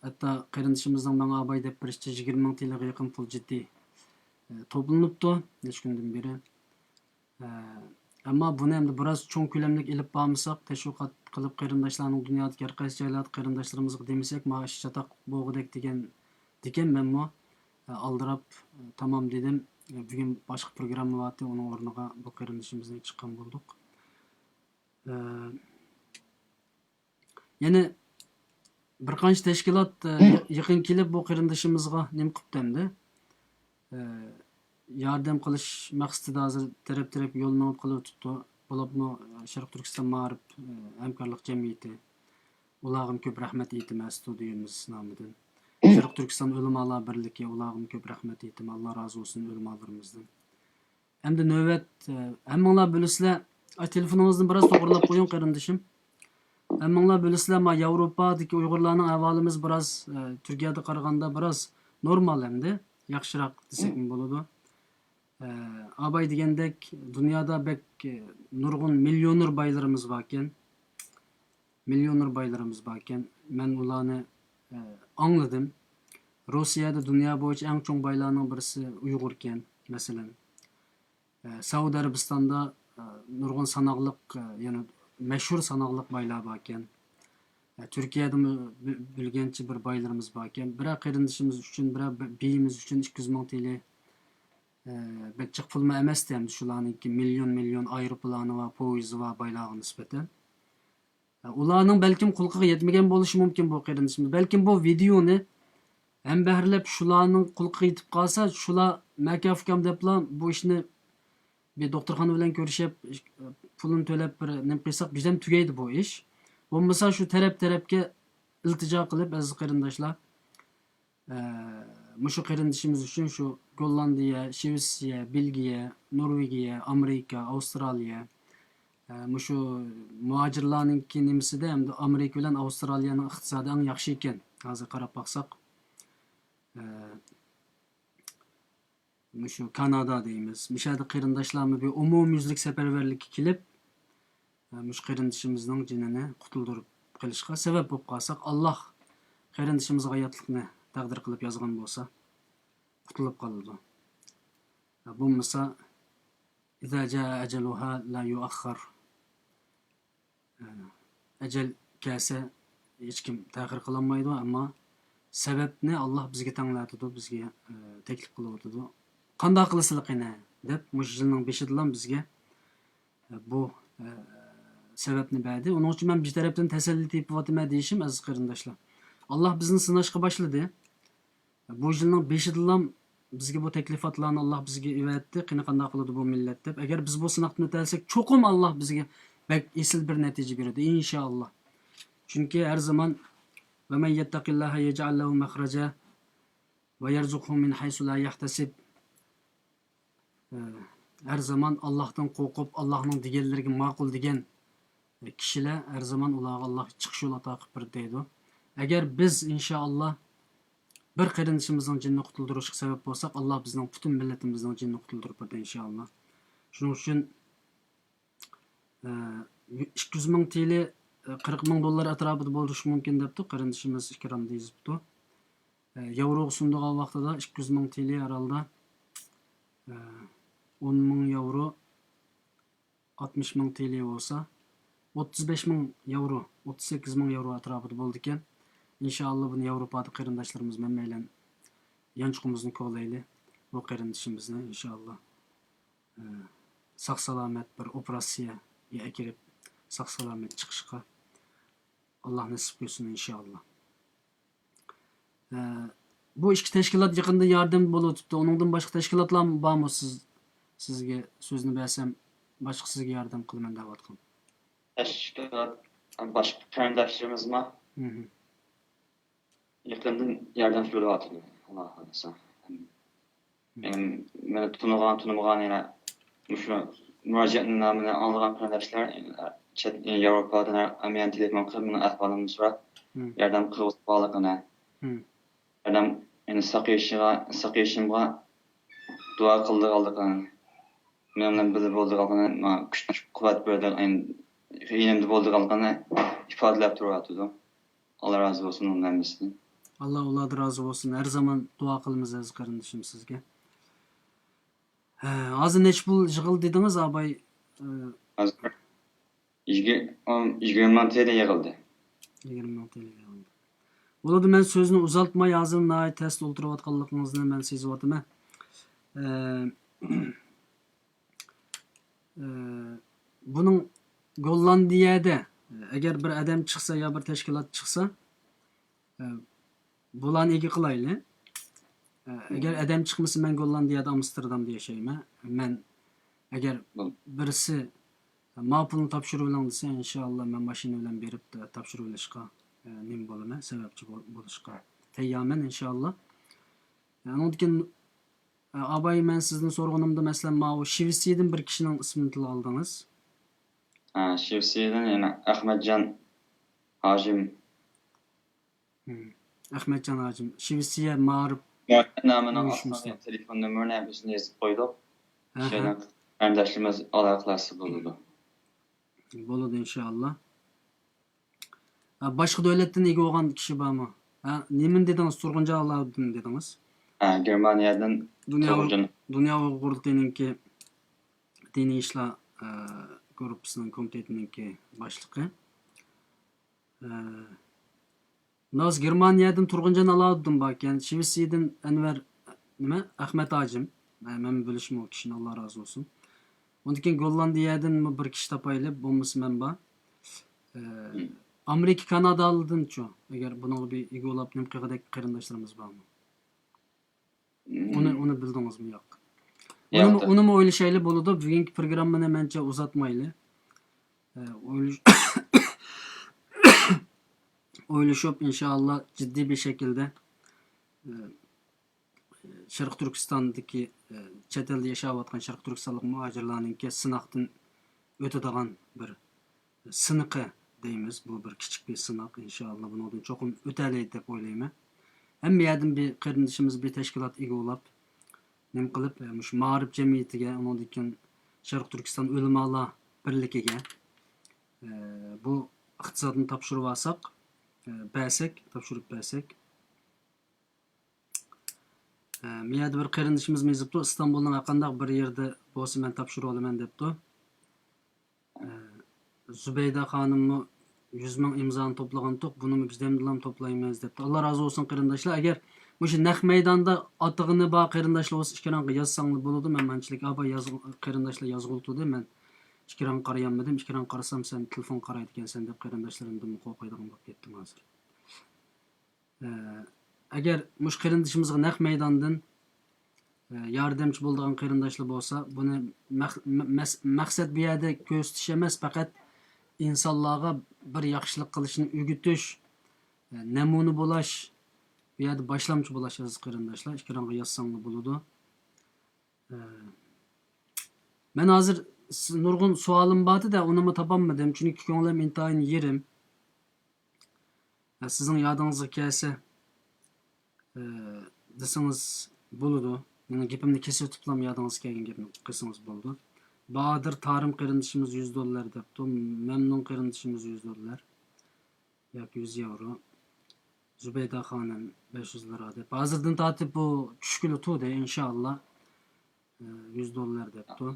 ھەتتا قېرىندىشىمىزنىڭ ماڭا ئاباي دەپ بېرىشىچە يىگىرمە مىڭ تىلغا يېقىن پۇل جىددىي، ئە، توپلىنىپتۇ نەچچە كۈندىن بېرى. ئە، ئەمما بۇنى ئەمدى بىراز چوڭ كۆلەملىك ئېلىپ بارمىساق، تەشۋىقات قىلىپ قېرىنداشلارنىڭ دۇنيادىكى ھەر قايسى جايلاردىكى قېرىنداشلىرىمىزغا دېمىسەك، ما ئىش چاتاق بولغۇدەك دېگەن، دېگەن مەنمۇ، ئە، ئالدىراپ، ئە، تامام دېدىم. ئە، بۈگۈن باشقا پروگرامما بارتى، ئۇنىڭ ئورنىغا بۇ قېرىندىشىمىزنى چىققان بولدۇق. ئە، يەنە بىر قانچە تەشكىلات، ئە، يېقىن كېلىپ بۇ قېرىندىشىمىزغا نېمە قىپتۇ ئەمدى؟ ئە، ياردەم قىلىش مەقسىتىدە ھازىر تەرەپ-تەرەپ يول مېڭىپ قېلىۋېتىپتۇ. بولۇپمۇ، ئە، شەرقىي تۈركىستان مائارىپ، ئە، ھەمكارلىق جەمئىيىتى. ئۇلارغىمۇ كۆپ رەھمەت ئېيتىمەن ستۇدىيىمىز نامىدىن. شەرقىي تۈركىستان ئۆلىمالار بىرلىكى، ئۇلارغىمۇ كۆپ رەھمەت ئېيتىمەن. ئاللا رازى بولسۇن ئۆلىمالىرىمىزدىن. ئەمدى نۆۋەت، ئە، ھەممىڭلار بىلىسىلەر، ئاي، تېلېفونىڭىزنى بىراز توغرىلاپ قويۇڭ، قېرىندىشىم. ھەممىڭلار بىلىسىلەر، ما ياۋروپادىكى ئۇيغۇرلارنىڭ ئەھۋالىمىز بىراز، ئە، تۈركىيەدە قارىغاندا بىراز نورمال ئەمدى. ياخشىراق دېسەكمۇ بولىدۇ. ئە، ئاباي دېگەندەك، دۇنيادا بەك، ئە، نۇرغۇن مىليونېر بايلىرىمىز باركەن. مىليونېر بايلىرىمىز باركەن. مەن ئۇلارنى، ئە، ئاڭلىدىم. روسىيەدە دۇنيا بويىچە ئەڭ چوڭ بايلارنىڭ بىرسى ئۇيغۇركەن، مەسىلەن. ئە، سەئۇدى ئەرەبىستاندا، ئە، نۇرغۇن ساناقلىق، ئە، يەنە مەشھۇر ساناقلىق بايلار باركەن. ئە، تۈركىيەدىمۇ بىلگەنچە بىر بايلىرىمىز باركەن. بىرەر قېرىندىشىمىز ئۈچۈن، بىرەر بىيىمىز ئۈچۈن ئىككى يۈز مىڭ تىلى، ئە، بەك جىق پۇلمۇ ئەمەستى ئەمدى شۇلارنىڭكى مىليون، مىليون ئايروپىلانى بار، پويىزى بار بايلارغا نىسبەتەن. ئۇلارنىڭ بەلكىم قۇلىقىغا يەتمىگەن بولۇشى مۇمكىن بۇ قېرىندىشىمىز. بەلكىم بۇ ۋىدېئونى ھەمبەھىرلەپ شۇلارنىڭ قۇلىقىغا يېتىپ قالسا، شۇلار مەكە ئۇكام دەپلا بۇ ئىشنى بىر دوختۇرخانا بىلەن كۆرۈشۈپ، پۇلىنى تۆلەپ بىر نېمە قىلساق، بىردەم تۈگەيدۇ بۇ ئىش. بولمىسا شۇ تەرەپ-تەرەپكە ئىلتىجا قىلىپ، ئەزىز قېرىنداشلار، ئە، مۇشۇ قېرىندىشىمىز ئۈچۈن شۇ گوللاندىيە، شىۋېتسىيە، بېلگىيە، نورۋېگىيە، ئامېرىكا، ئاۋسترالىيە، ئە، مۇشۇ مۇھاجىرلارنىڭكى نېمىسىدە ئەمدى ئامېرىكا بىلەن ئاۋسترالىيەنىڭ ئىقتىسادى ئەڭ ياخشى ئىكەن، ھازىر قاراپ باقساق. ئە، مۇشۇ كانادا دەيمىز. مۇشۇ يەردە قېرىنداشلارمۇ بىر ئومۇميۈزلۈك سەپەرۋەرلىككە كېلىپ، مۇشۇ قېرىندىشىمىزنىڭ جېنىنى قۇتۇلدۇرۇپ قېلىشقا سەۋەب بولۇپ قالساق، ئاللاھ قېرىندىشىمىزغا ھاياتلىقنى تەقدىر قىلىپ يازغان بولسا، قۇتۇلۇپ قالىدۇ. بولمىسا، إذا جاء أجلها لا يؤخر. ئەجەل كەلسە ھېچكىم تەخىر قىلالمايدۇ، ئەمما سەۋەبنى ئاللاھ بىزگە تەڭلەتىدۇ، بىزگە، ئە، تەكلىپ قىلىۋاتىدۇ. قانداق قىلىسىلە قېنى دەپ، مۇشۇ يىلنىڭ بېشىدىلا بىزگە، ئە، بۇ، ئە، سەۋەبنى بەردى. ئۇنىڭ ئۈچۈن مەن بىر تەرەپتىن تەسەللى تېپىۋاتىمەن دېيىشىم، ئەزىز قېرىنداشلار. ئاللاھ بىزنى سىناشقا باشلىدى. بۇ يىلنىڭ بېشىدىلا بىزگە بۇ تەكلىپاتلارنى ئاللاھ بىزگە ئېۋەتتى. قېنى قانداق قىلىدۇ بۇ مىللەت دەپ. ئەگەر بىز بۇ سىناقتىن ئۆتەلىسەك، چوقۇم ئاللاھ بىزگە بەك ئېسىل بىر نەتىجە بېرىدۇ، ئىنشائاللاھ. چۈنكى ھەر زامان، ومن يتق الله يجعل له مخرجا ويرزقه من حيث لا يحتسب. ئە، ھەر زامان ئاللاھتىن قورقۇپ، ئاللاھنىڭ دېگەنلىرىگە ماقۇل دېگەن كىشىلەر ھەر زامان ئۇلارغا ئاللاھ چىقىش يولى ئاتا قىلىپ بېرىدۇ دەيدۇ. ئەگەر بىز، ئىنشائاللاھ، بىر قېرىندىشىمىزنىڭ جېنىنى قۇتۇلدۇرۇشقا سەۋەب بولساق، ئاللا بىزنىڭ پۈتۈن مىللىتىمىزنىڭ جېنىنى قۇتۇلدۇرۇپ بېرىدۇ، ئىنشائاللا. شۇنىڭ ئۈچۈن، ئە، ئىككى يۈز مىڭ تىلى، ئە، قىرىق مىڭ دوللار ئەتراپىدا بولۇشى مۇمكىن دەپتۇ قېرىندىشىمىز ئىكرام دە يېزىپتۇ. ئە، ياۋروغا سۇندۇرغان ۋاقتىدا ئىككى يۈز مىڭ تىلى ھەر ھالدا، ئە، ئون مىڭ ياۋرو، ئاتمىش مىڭ تىلى بولسا، ئوتتۇز بەش مىڭ ياۋرو، ئوتتۇز سەككىز مىڭ ياۋرو ئەتراپىدا بولىدىكەن. ئىنشائاللا، بۇنى ياۋروپادا قېرىنداشلىرىمىز مەنمەيلەن يانچۇقىمىزنى كولايلى. بۇ قېرىندىشىمىزنى، ئىنشائاللا، ئە، ساق-سالامەت بىر ئوپېراتسىيەگە ئەكىرىپ، ساق-سالامەت چىقىشقا ئاللا نېسىپ قىلسۇن، ئىنشائاللا. ئە، بۇ ئىككى تەشكىلات يېقىندا ياردەم بولۇۋېتىپتۇ. ئۇنىڭدىن باشقا تەشكىلاتلار بارمۇ سىز، سىزگە سۆزنى بەرسەم، باشقا سىزگە ياردەم قىلىمەن دەۋاتقان؟ تەشكىلات، باشقا قېرىنداشلىرىمىزمۇ؟ مھم. يېقىندىن ياردەم كېلىۋاتىدۇ، ئاللا خالىسا. مھم. مېنى تونۇغان، تونۇمىغان يەنە مۇشۇ مۇراجىئەتنامىنى ئاڭلىغان قېرىنداشلار، چەت، ياۋروپادىن ھەممە يەردىن تېلېفون قىلىپ، مېنىڭ ئەھۋالىمنى سوراپ، مم. ياردەم قىلغۇسى بارلىقىنى، مم. ياردەم، يەنى ساقىيىشىغا، ساقىيىشىمغا دۇئا قىلىدىغانلىقىنى، مېنىڭ بىلەن بىللە بولىدىغانلىقىنى، ماڭا كۈچ، قۇۋۋەت بېرىدىغان، يېنىمدا بولىدىغانلىقىنى ئىپادىلەپ تۇرۇۋاتىدۇ. ئاللا رازى بولسۇن ئۇنىڭ ھەممىسىدىن. ئاللا ئۇلاردىن رازى بولسۇن. ھەر زامان دۇئا قىلىمىز ئەزىز قېرىندىشىم سىزگە. ھە، ھازىر نەچچە پۇل يىغىلدى دېدىڭىز، ئاباي؟ ئە، ھازىر يىگىر-، ئون، يىگىرمە مىڭ تىيىن يىغىلدى. يىگىرمە مىڭ تىيىن يىغىلدى. بولىدۇ، مەن سۆزنى ئۇزارتماي، ھازىر ناھايىتى تەستە ئولتۇرۇۋاتقانلىقىڭىزنى مەن سېزىۋاتىمەن. ئە، ئە، بۇنىڭ گوللاندىيەدە، ئەگەر بىر ئادەم چىقسا يا بىر تەشكىلات چىقسا، ئە، بۇلارنى ئىگە قىلايلى. ئە، ئەگەر ئادەم چىقمىسا، مەن گوللاندىيەدە، ئامستېردامدا ياشايمەن. مەن، ئەگەر بىرسى، «ماڭا پۇلنى تاپشۇرۇۋېلىڭ» دېسە، ئىنشائاللا، مەن ماشىنا بىلەن بېرىپ، ئە، تاپشۇرۇۋېلىشقا، ئە، نېمە بولىمەن، سەۋەبچى بول-، بولۇشقا تەييارمەن، ئىنشائاللا. ئە، ئۇنىڭدىن كېيىن، ئە، ئاباي، مەن سىزدىن سورىغىنىمدا، مەسىلەن، ماۋۇ شىۋېتسىيەدىن بىر كىشىنىڭ ئىسمىنى تىلغا ئالدىڭىز. ھە، شىۋېتسىيەدىن يەنە ئەخمەتجان ھاجىم. مم. ئەخمەتجان ھاجىم، شىۋېتسىيە مائارىپ مۇئەللىمنىڭ ئۇيۇشمىسى. ئاستىغا تېلېفون نومۇرىنى ھەممىسىنى يېزىپ قويدۇق. ئەھە. شۇنىڭ قېرىنداشلىرىمىز ئالاقە قىلسا بولىدۇ. بولىدۇ، ئىنشائاللا. ھە، باشقا دۆلەتتىن ئىگە بولغان كىشى بارمۇ؟ ھە، نېمىنى دېدىڭىز؟ تۇرغۇنجان ئالاۋۇددىن دېدىڭىز. ھە، گېرمانىيەدىن دۇنيا، تۇرغۇنجان. دۇنيا ئۇيغۇر قۇرۇلتىيىنىڭكى دىنىي ئىشلار، ئە، گۇرۇپپىسىنىڭ كومىتېتىنىڭكى باشلىقى. ئە، مۇنداق، گېرمانىيەدىن تۇرغۇنجان ئالاۋۇددىن باركەن، شىۋېتسىيەدىن ئەنۋەر، نېمە، ئەخمەت ھاجىم. مەن، مەن بىلىشىم ئۇ كىشىنى، ئاللا رازى بولسۇن. ئۇنىڭدىن كېيىن گوللاندىيەدىنمۇ بىر كىشى تاپايلى، بولمىسا مەن بار. ئە، مم. ئامېرىكا، كانادالىدىنچۇ؟ ئەگەر بۇنىڭغا بىر ئىگە بولاپ نېمە قىلغۇدەك قېرىنداشلىرىمىز بارمۇ؟ ئۇنى، ئۇنى بىلدىڭىزمۇ؟ ياق. ياق، ئۇنىمۇ، ياق. ئۇنىمۇ ئويلىشايلى، بولىدۇ. بۈگۈنكى پروگراممىنى مەنچە ئۇزارتمايلى. ئە، ئويلىش-، ئويلىشىپ، ئىنشائاللا، جىددىي بىر شەكىلدە، ئە، شەرقىي تۈركىستاندىكى، ئە، چەت ئەلدە ياشاۋاتقان شەرقىي تۈركىستانلىق مۇھاجىرلارنىڭكى سىناقتىن ئۆتىدىغان بىر سىنىقى دەيمىز. بۇ بىر كىچىك بىر سىناق. ئىنشائاللا، بۇنىڭدىن چوقۇم ئۆتەلەيدۇ دەپ ئويلايمەن. ھەممە يەردىن بىر قېرىندىشىمىز بىر تەشكىلات ئىگە بولاپ، نېمە قىلىپ، مۇشۇ مائارىپ جەمئىيىتىگە، ئۇنىڭدىن كېيىن شەرقىي تۈركىستان ئۆلىمالار بىرلىكىگە، بۇ ئىقتىسادنى تاپشۇرۇۋالساق، بەرسەك، تاپشۇرۇپ بەرسەك. مۇ يەردە بىر قېرىندىشىمىز يېزىپتۇ، ئىستانبۇلنىڭ ھەرقانداق بىر يېرىدە بولسا مەن تاپشۇرۇۋالىمەن دەپتۇ. ئە، زۇبەيدە خانىممۇ يۈز مىڭ ئىمزانى توپلىغانتۇق، بۇنىمۇ بىز دەمدىلام توپلايمىز دەپتۇ. ئاللا رازى بولسۇن قېرىنداشلار. ئەگەر مۇشۇ نەق مەيداندا ئاتىغىنى بار قېرىنداشلار بولسا، ئىكرامغا يازساڭلار بولىدۇ. مەن مانچىلىك ئابا ياز-، قېرىنداشلار يازغىلى تۇردى. مەن ئىكرامغا قارىيالمىدىم. ئىكرامغا قارىسام، سەن تېلېفون قارايدىكەنسەن دەپ قېرىنداشلىرىمدىنمۇ قورقايدىغان بولۇپ كەتتىم ھازىر. ئە، ئەگەر مۇشۇ قېرىندىشىمىزغا نەق مەيداندىن، ئە، ياردەمچى بولىدىغان قېرىنداشلار بولسا، بۇنى مەق-، مە-، مەس-، مەقسەت بۇ يەردە كۆرسىتىش ئەمەس، پەقەت ئىنسانلارغا بىر ياخشىلىق قىلىشنى ئۆگىتىش، ئە، نەمۇنە بولاش، بۇ يەردە باشلامچى بولاش، ئەزىز قېرىنداشلار، ئىكرامغا يازساڭلار بولىدۇ. ئە، مەن ھازىر س-، نۇرغۇن سوئالىم بار ئىدى، ئۇنىمۇ تاپالمىدىم، چۈنكى كۆڭلۈم ئىنتايىن يېرىم. ئە، سىزنىڭ يادىڭىزغا كەلسە، ئە، دېسىڭىز بولىدۇ. مېنىڭ گېپىمنى كېسىۋېتىپلا يادىڭىزغا كەلگەن گەپنى قىلسىڭىز بولىدۇ. بادىر تارىم قېرىندىشىمىز يۈز دوللار دەپتۇ. مەمنۇن قېرىندىشىمىز يۈز دوللار ياكى يۈز ياۋرو. زۇبەيدە خانىم بەش يۈز لىرا دەپ. ھازىردىن تارتىپ بۇ چۈشكىلى تۇردى، ئىنشائاللا. ئە، يۈز دوللار دەپتۇ.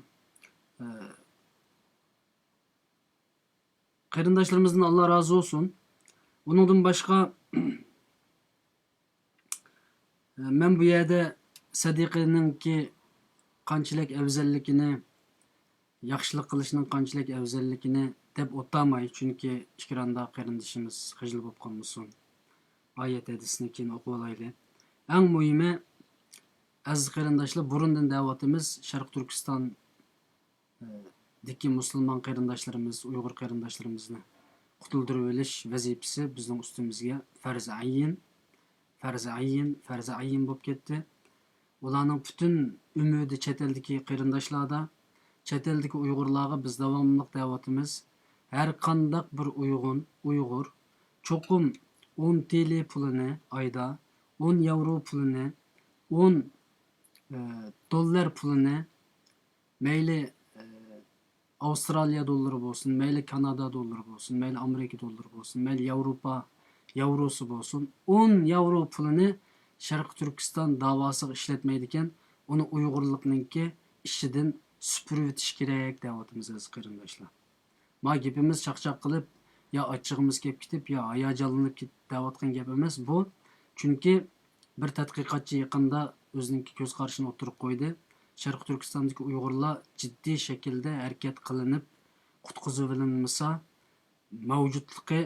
ئە، قېرىنداشلىرىمىزدىن ئاللا رازى بولسۇن. ئۇنىڭدىن باشقا، مەن بۇ يەردە سەدىقىنىڭكى قانچىلىك ئەۋزەللىكىنى، ياخشىلىق قىلىشنىڭ قانچىلىك ئەۋزەللىكىنى دەپ ئولتۇرماي، چۈنكى ئىكراندا قېرىندىشىمىز خىجىل بولۇپ قالمىسۇن. ئايەت ھەدىسنى كېيىن ئوقۇۋالايلى. ئەڭ مۇھىمى، ئەزىز قېرىنداشلار، بۇرۇندىن دەۋاتىمىز، شەرقىي تۈركىستان دىكى مۇسۇلمان قېرىنداشلىرىمىز، ئۇيغۇر قېرىنداشلىرىمىزنى قۇتۇلدۇرۇۋېلىش ۋەزىپىسى بىزنىڭ ئۈستىمىزگە پەرزى ئەيىن، پەرزى ئەيىن، پەرزى ئەيىن بولۇپ كەتتى. ئۇلارنىڭ پۈتۈن ئۈمىدى چەت ئەلدىكى قېرىنداشلاردا، چەت ئەلدىكى ئۇيغۇرلارغا بىز داۋاملىق دەۋاتىمىز. ھەر قانداق بىر ئۇيغۇن، ئۇيغۇر چوقۇم ئون تىلى پۇلىنى ئايدا، ئون ياۋرو پۇلىنى، ئون، ئە، دوللار پۇلىنى مەيلى، ئە، ئاۋسترالىيە دوللىرى بولسۇن، مەيلى كانادا دوللىرى بولسۇن، مەيلى ئامېرىكا دوللىرى بولسۇن، مەيلى ياۋروپا ياۋروسى بولسۇن، ئون ياۋرو پۇلىنى شەرقىي تۈركىستان داۋاسىغا ئىشلەتمەيدىكەن، ئۇنى ئۇيغۇرلۇقنىڭكى ئىچىدىن سۈپۈرۈۋېتىش كېرەك دەۋاتىمىز، ئەزىز قېرىنداشلار. ما گېپىمىز چاقچاق قىلىپ، يا ئاچچىقىمىز كېلىپ كېتىپ، يا ھاياجانلىنىپ كېتىپ دەۋاتقان گەپ ئەمەس بۇ. چۈنكى بىر تەتقىقاتچى يېقىندا ئۆزىنىڭكى كۆز قارىشىنى ئوتتۇرىغا قويدى. شەرقىي تۈركىستاندىكى ئۇيغۇرلار جىددىي شەكىلدە ھەرىكەت قىلىنىپ قۇتقۇزۇۋېلىنمىسا، مەۋجۇتلۇقى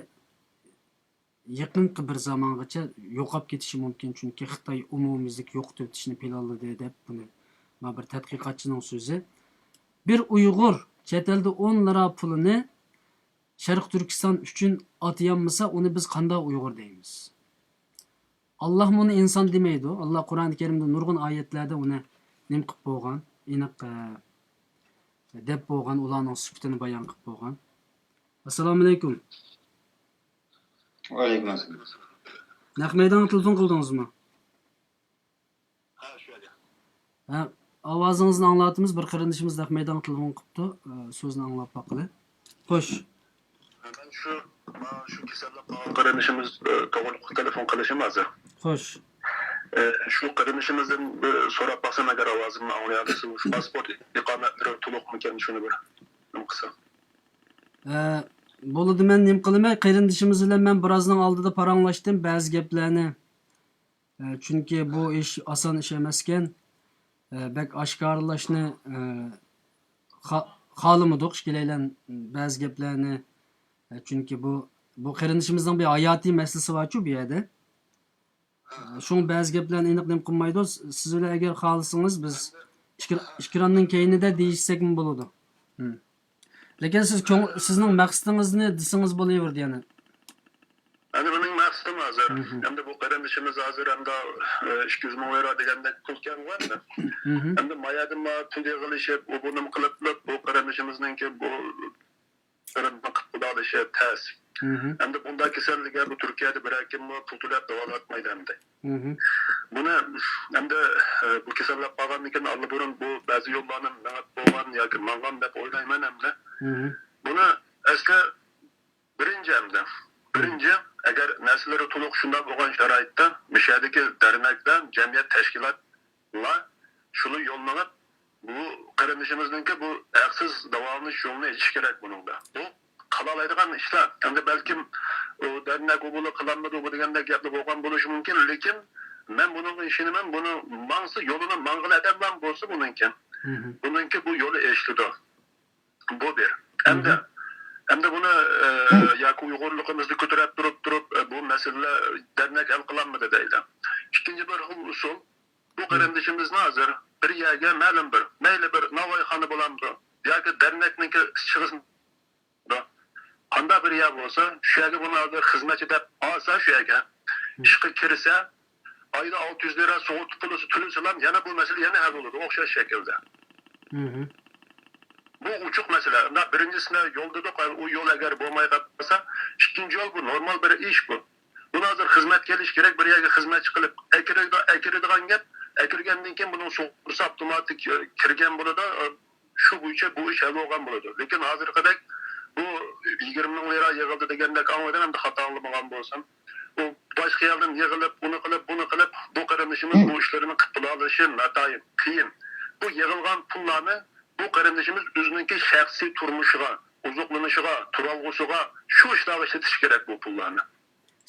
يېقىنقى بىر زامانغىچە يوقاپ كېتىشى مۇمكىن، چۈنكى خىتاي ئومۇميۈزلۈك يوقىتىۋېتىشنى پىلانلىدى، دەپ بۇنى ما بىر تەتقىقاتچىنىڭ سۆزى. بىر ئۇيغۇر چەت ئەلدە ئون لىرا پۇلىنى شەرقىي تۈركىستان ئۈچۈن ئاتىيالمىسا، ئۇنى بىز قانداق ئۇيغۇر دەيمىز؟ ئاللاھمۇ ئۇنى ئىنسان دېمەيدۇ. ئاللا قۇرئان كەرىمدە نۇرغۇن ئايەتلەردە ئۇنى نېمە قىلىپ بولغان، ئېنىق، ئە، دەپ بولغان، ئۇلارنىڭ سۈپىتىنى بايان قىلىپ بولغان. ئەسسالامۇئەلەيكۇم. ۋەئەلەيكۇم ئەسسالام. نەق مەيدانغا تېلېفون قىلدىڭىزمۇ؟ ھە، شۇ يەردە. ھە، ئاۋازىڭىزنى ئاڭلاۋاتىمىز. بىر قېرىندىشىمىز نەق مەيدانغا تېلېفون قىپتۇ. ئە، سۆزنى ئاڭلاپ باققىلى. خوش. مەن شۇ، مانا شۇ كېسەللىك قالغان قېرىندىشىمىز، ئە، توغرىلىق تېلېفون قىلىشىم ھازىر. خوش. ئە، شۇ قېرىندىشىمىزدىن بىر سوراپ باقسام، ئەگەر ئاۋازىمنى ئاڭلىيالىسا، شۇ پاسپورت ئىقامەتلىرى تولۇقمىكەن، شۇنى بىر نېمە قىلسا. ئە، بولىدۇ، مەن نېمە قىلىمەن؟ قېرىندىشىمىز بىلەن مەن بىرازنىڭ ئالدىدا پاراڭلاشتىم، بەزى گەپلەرنى. ئە، چۈنكى بۇ ئىش ئاسان ئىش ئەمەسكەن. ئە، بەك ئاشكارىلاشنى، ئە، خا-، خالىمىدۇق ئىككىلەيلەن بەزى گەپلەرنى. ئە، چۈنكى بۇ، بۇ قېرىندىشىمىزنىڭ بىر ھاياتىي مەسىلىسى بارچۇ بۇ يەردە. ئە، شۇڭا بەزى گەپلەرنى ئېنىق نېمە قىلمايدۇ. س-، سىز بىلەن ئەگەر خالىسىڭىز، بىز ئىكرا-، ئىكراننىڭ كەينىدە دېيىشسەكمۇ بولىدۇ. ھىم. لېكىن سىز كۆڭ-، سىزنىڭ مەقسىتىڭىزنى دېسىڭىز بولۇۋېرىدۇ يەنە. ئەمدى مېنىڭ مەقسىتىم ھازىر، مم. ئەمدى بۇ قېرىندىشىمىز ھازىر ئەمدى، ئە، ئىككى يۈز مىڭ يورو دېگەندەك پۇل كەلگەن. مم. ئەمدى مايادىن ما پۇل يىغىلىشىپ، ئۇ بۇنىمۇ قىلىپ، بۇ قېرىندىشىمىزنىڭكى بۇ قېرىندىشىمىز قىلىدىغان ئىشى تەس. مم. ئەمدى بۇنداق كېسەللىككە بۇ تۈركىيەدە بىرەر كىممۇ پۇل تۆلەپ داۋالاتمايدۇ ئەمدى. مم. بۇنى ئەمدى، ئە، بۇ كېسەللەپ قالغاندىن كېيىن ئاللىبۇرۇن بۇ بەزى يوللارنى مېڭىپ بولغان ياكى ماڭغان دەپ ئويلايمەن ئەمدى. مم. بۇنى ئەسلى بىرىنچى ئەمدى. بىرىنچى، ئەگەر نەرسىلىرى تولۇق شۇنداق بولغان شارائىتتا، مۇشۇ يەردىكى دەرنەكلەر، جەمئىيەت تەشكىلاتلار شۇنى يول مېڭىپ، بۇ قېرىندىشىمىزنىڭكى بۇ ھەقسىز داۋالىنىش يولىنى ئېچىش كېرەك بۇنىڭدا. بۇ قىلالايدىغان ئىشلار. ئەمدى بەلكىم ئۇ دەرنەك ئۇ بۇنى قىلالمىدى، بۇ دېگەندەك گەپلەر بولغان بولۇشى مۇمكىن، لېكىن مەن بۇنىڭغا ئىشىنىمەن، بۇنى ماڭسا، يولىنى ماڭغىلى ئادەملەرمۇ بولسا بۇنىڭكى. مم. بۇنىڭكى بۇ يولى ئېچىلىدۇ. بۇ بىر. ئەمدى، مم. ئەمدى بۇنى، ئە، ياكى ئۇيغۇرلۇقىمىزنى كۆتۈرۈپ تۇرۇپ، تۇرۇپ، ئە، بۇ مەسىلىلەر دەرنەك ھەل قىلالمىدى دەيدۇ. ئىككىنچى بىر خىل ئۇسۇل، بۇ مم. قېرىندىشىمىزنى ھازىر بىر يەرگە مەلۇم بىر، مەيلى بىر ناۋايخانا بولامدۇ ياكى دەرنەكنىڭكى چىغىسى، قانداق بىر يەر بولسا، شۇ يەرگە بۇنى ھازىر خىزمەتچى دەپ ئالسا، شۇ يەرگە مم. ئىشقا كىرسە، ئايدا ئالتە يۈز لىرا سۇغۇرتا پۇلى تۆلىسىلا، يەنە بۇ مەسىلە يەنە ھەل بولىدۇ، ئوخشاش شەكىلدە. مم. بۇ ئوچۇق مەسىلە. مۇنداق بىرىنچىسىنى يول دېدۇق، ئۇ يول ئەگەر بولماي قالسا، ئىككىنچى يول بۇ نورمال بىر ئىش بۇ. بۇنى ھازىر خىزمەتكە ئېلىش كېرەك، بىر يەرگە خىزمەتچى قىلىپ ئەكىرىدۇ-، ئەكىرىدىغان گەپ. ئەكىرگەندىن كېيىن بۇنىڭ سۇغۇرتىسى ئاپتوماتىك، ئە، كىرگەن بولىدۇ. ئە، شۇ بويىچە بۇ ئىش ھەل بولغان بولىدۇ. لېكىن ھازىرقىدەك بۇ يىگىرمە مىڭ لىرا يىغىلدى دېگەندەك ئاڭلىدىم، ئەمدى خاتا ئاڭلىمىغان بولسام. ئۇ باشقا يەردىن يىغىلىپ، ئۇنى قىلىپ، بۇنى قىلىپ، بۇ قېرىندىشىمىز بۇ ئىشلىرىنى قىلىپ بولالىشى ناتايىن قىيىن. بۇ يىغىلغان پۇللارنى بۇ قېرىندىشىمىز ئۆزىنىڭكى شەخسىي تۇرمۇشىغا، ئوزۇقلىنىشىغا، تۇرالغۇسىغا، شۇ ئىشلارغا ئىشلىتىشى كېرەك بۇ پۇللارنى.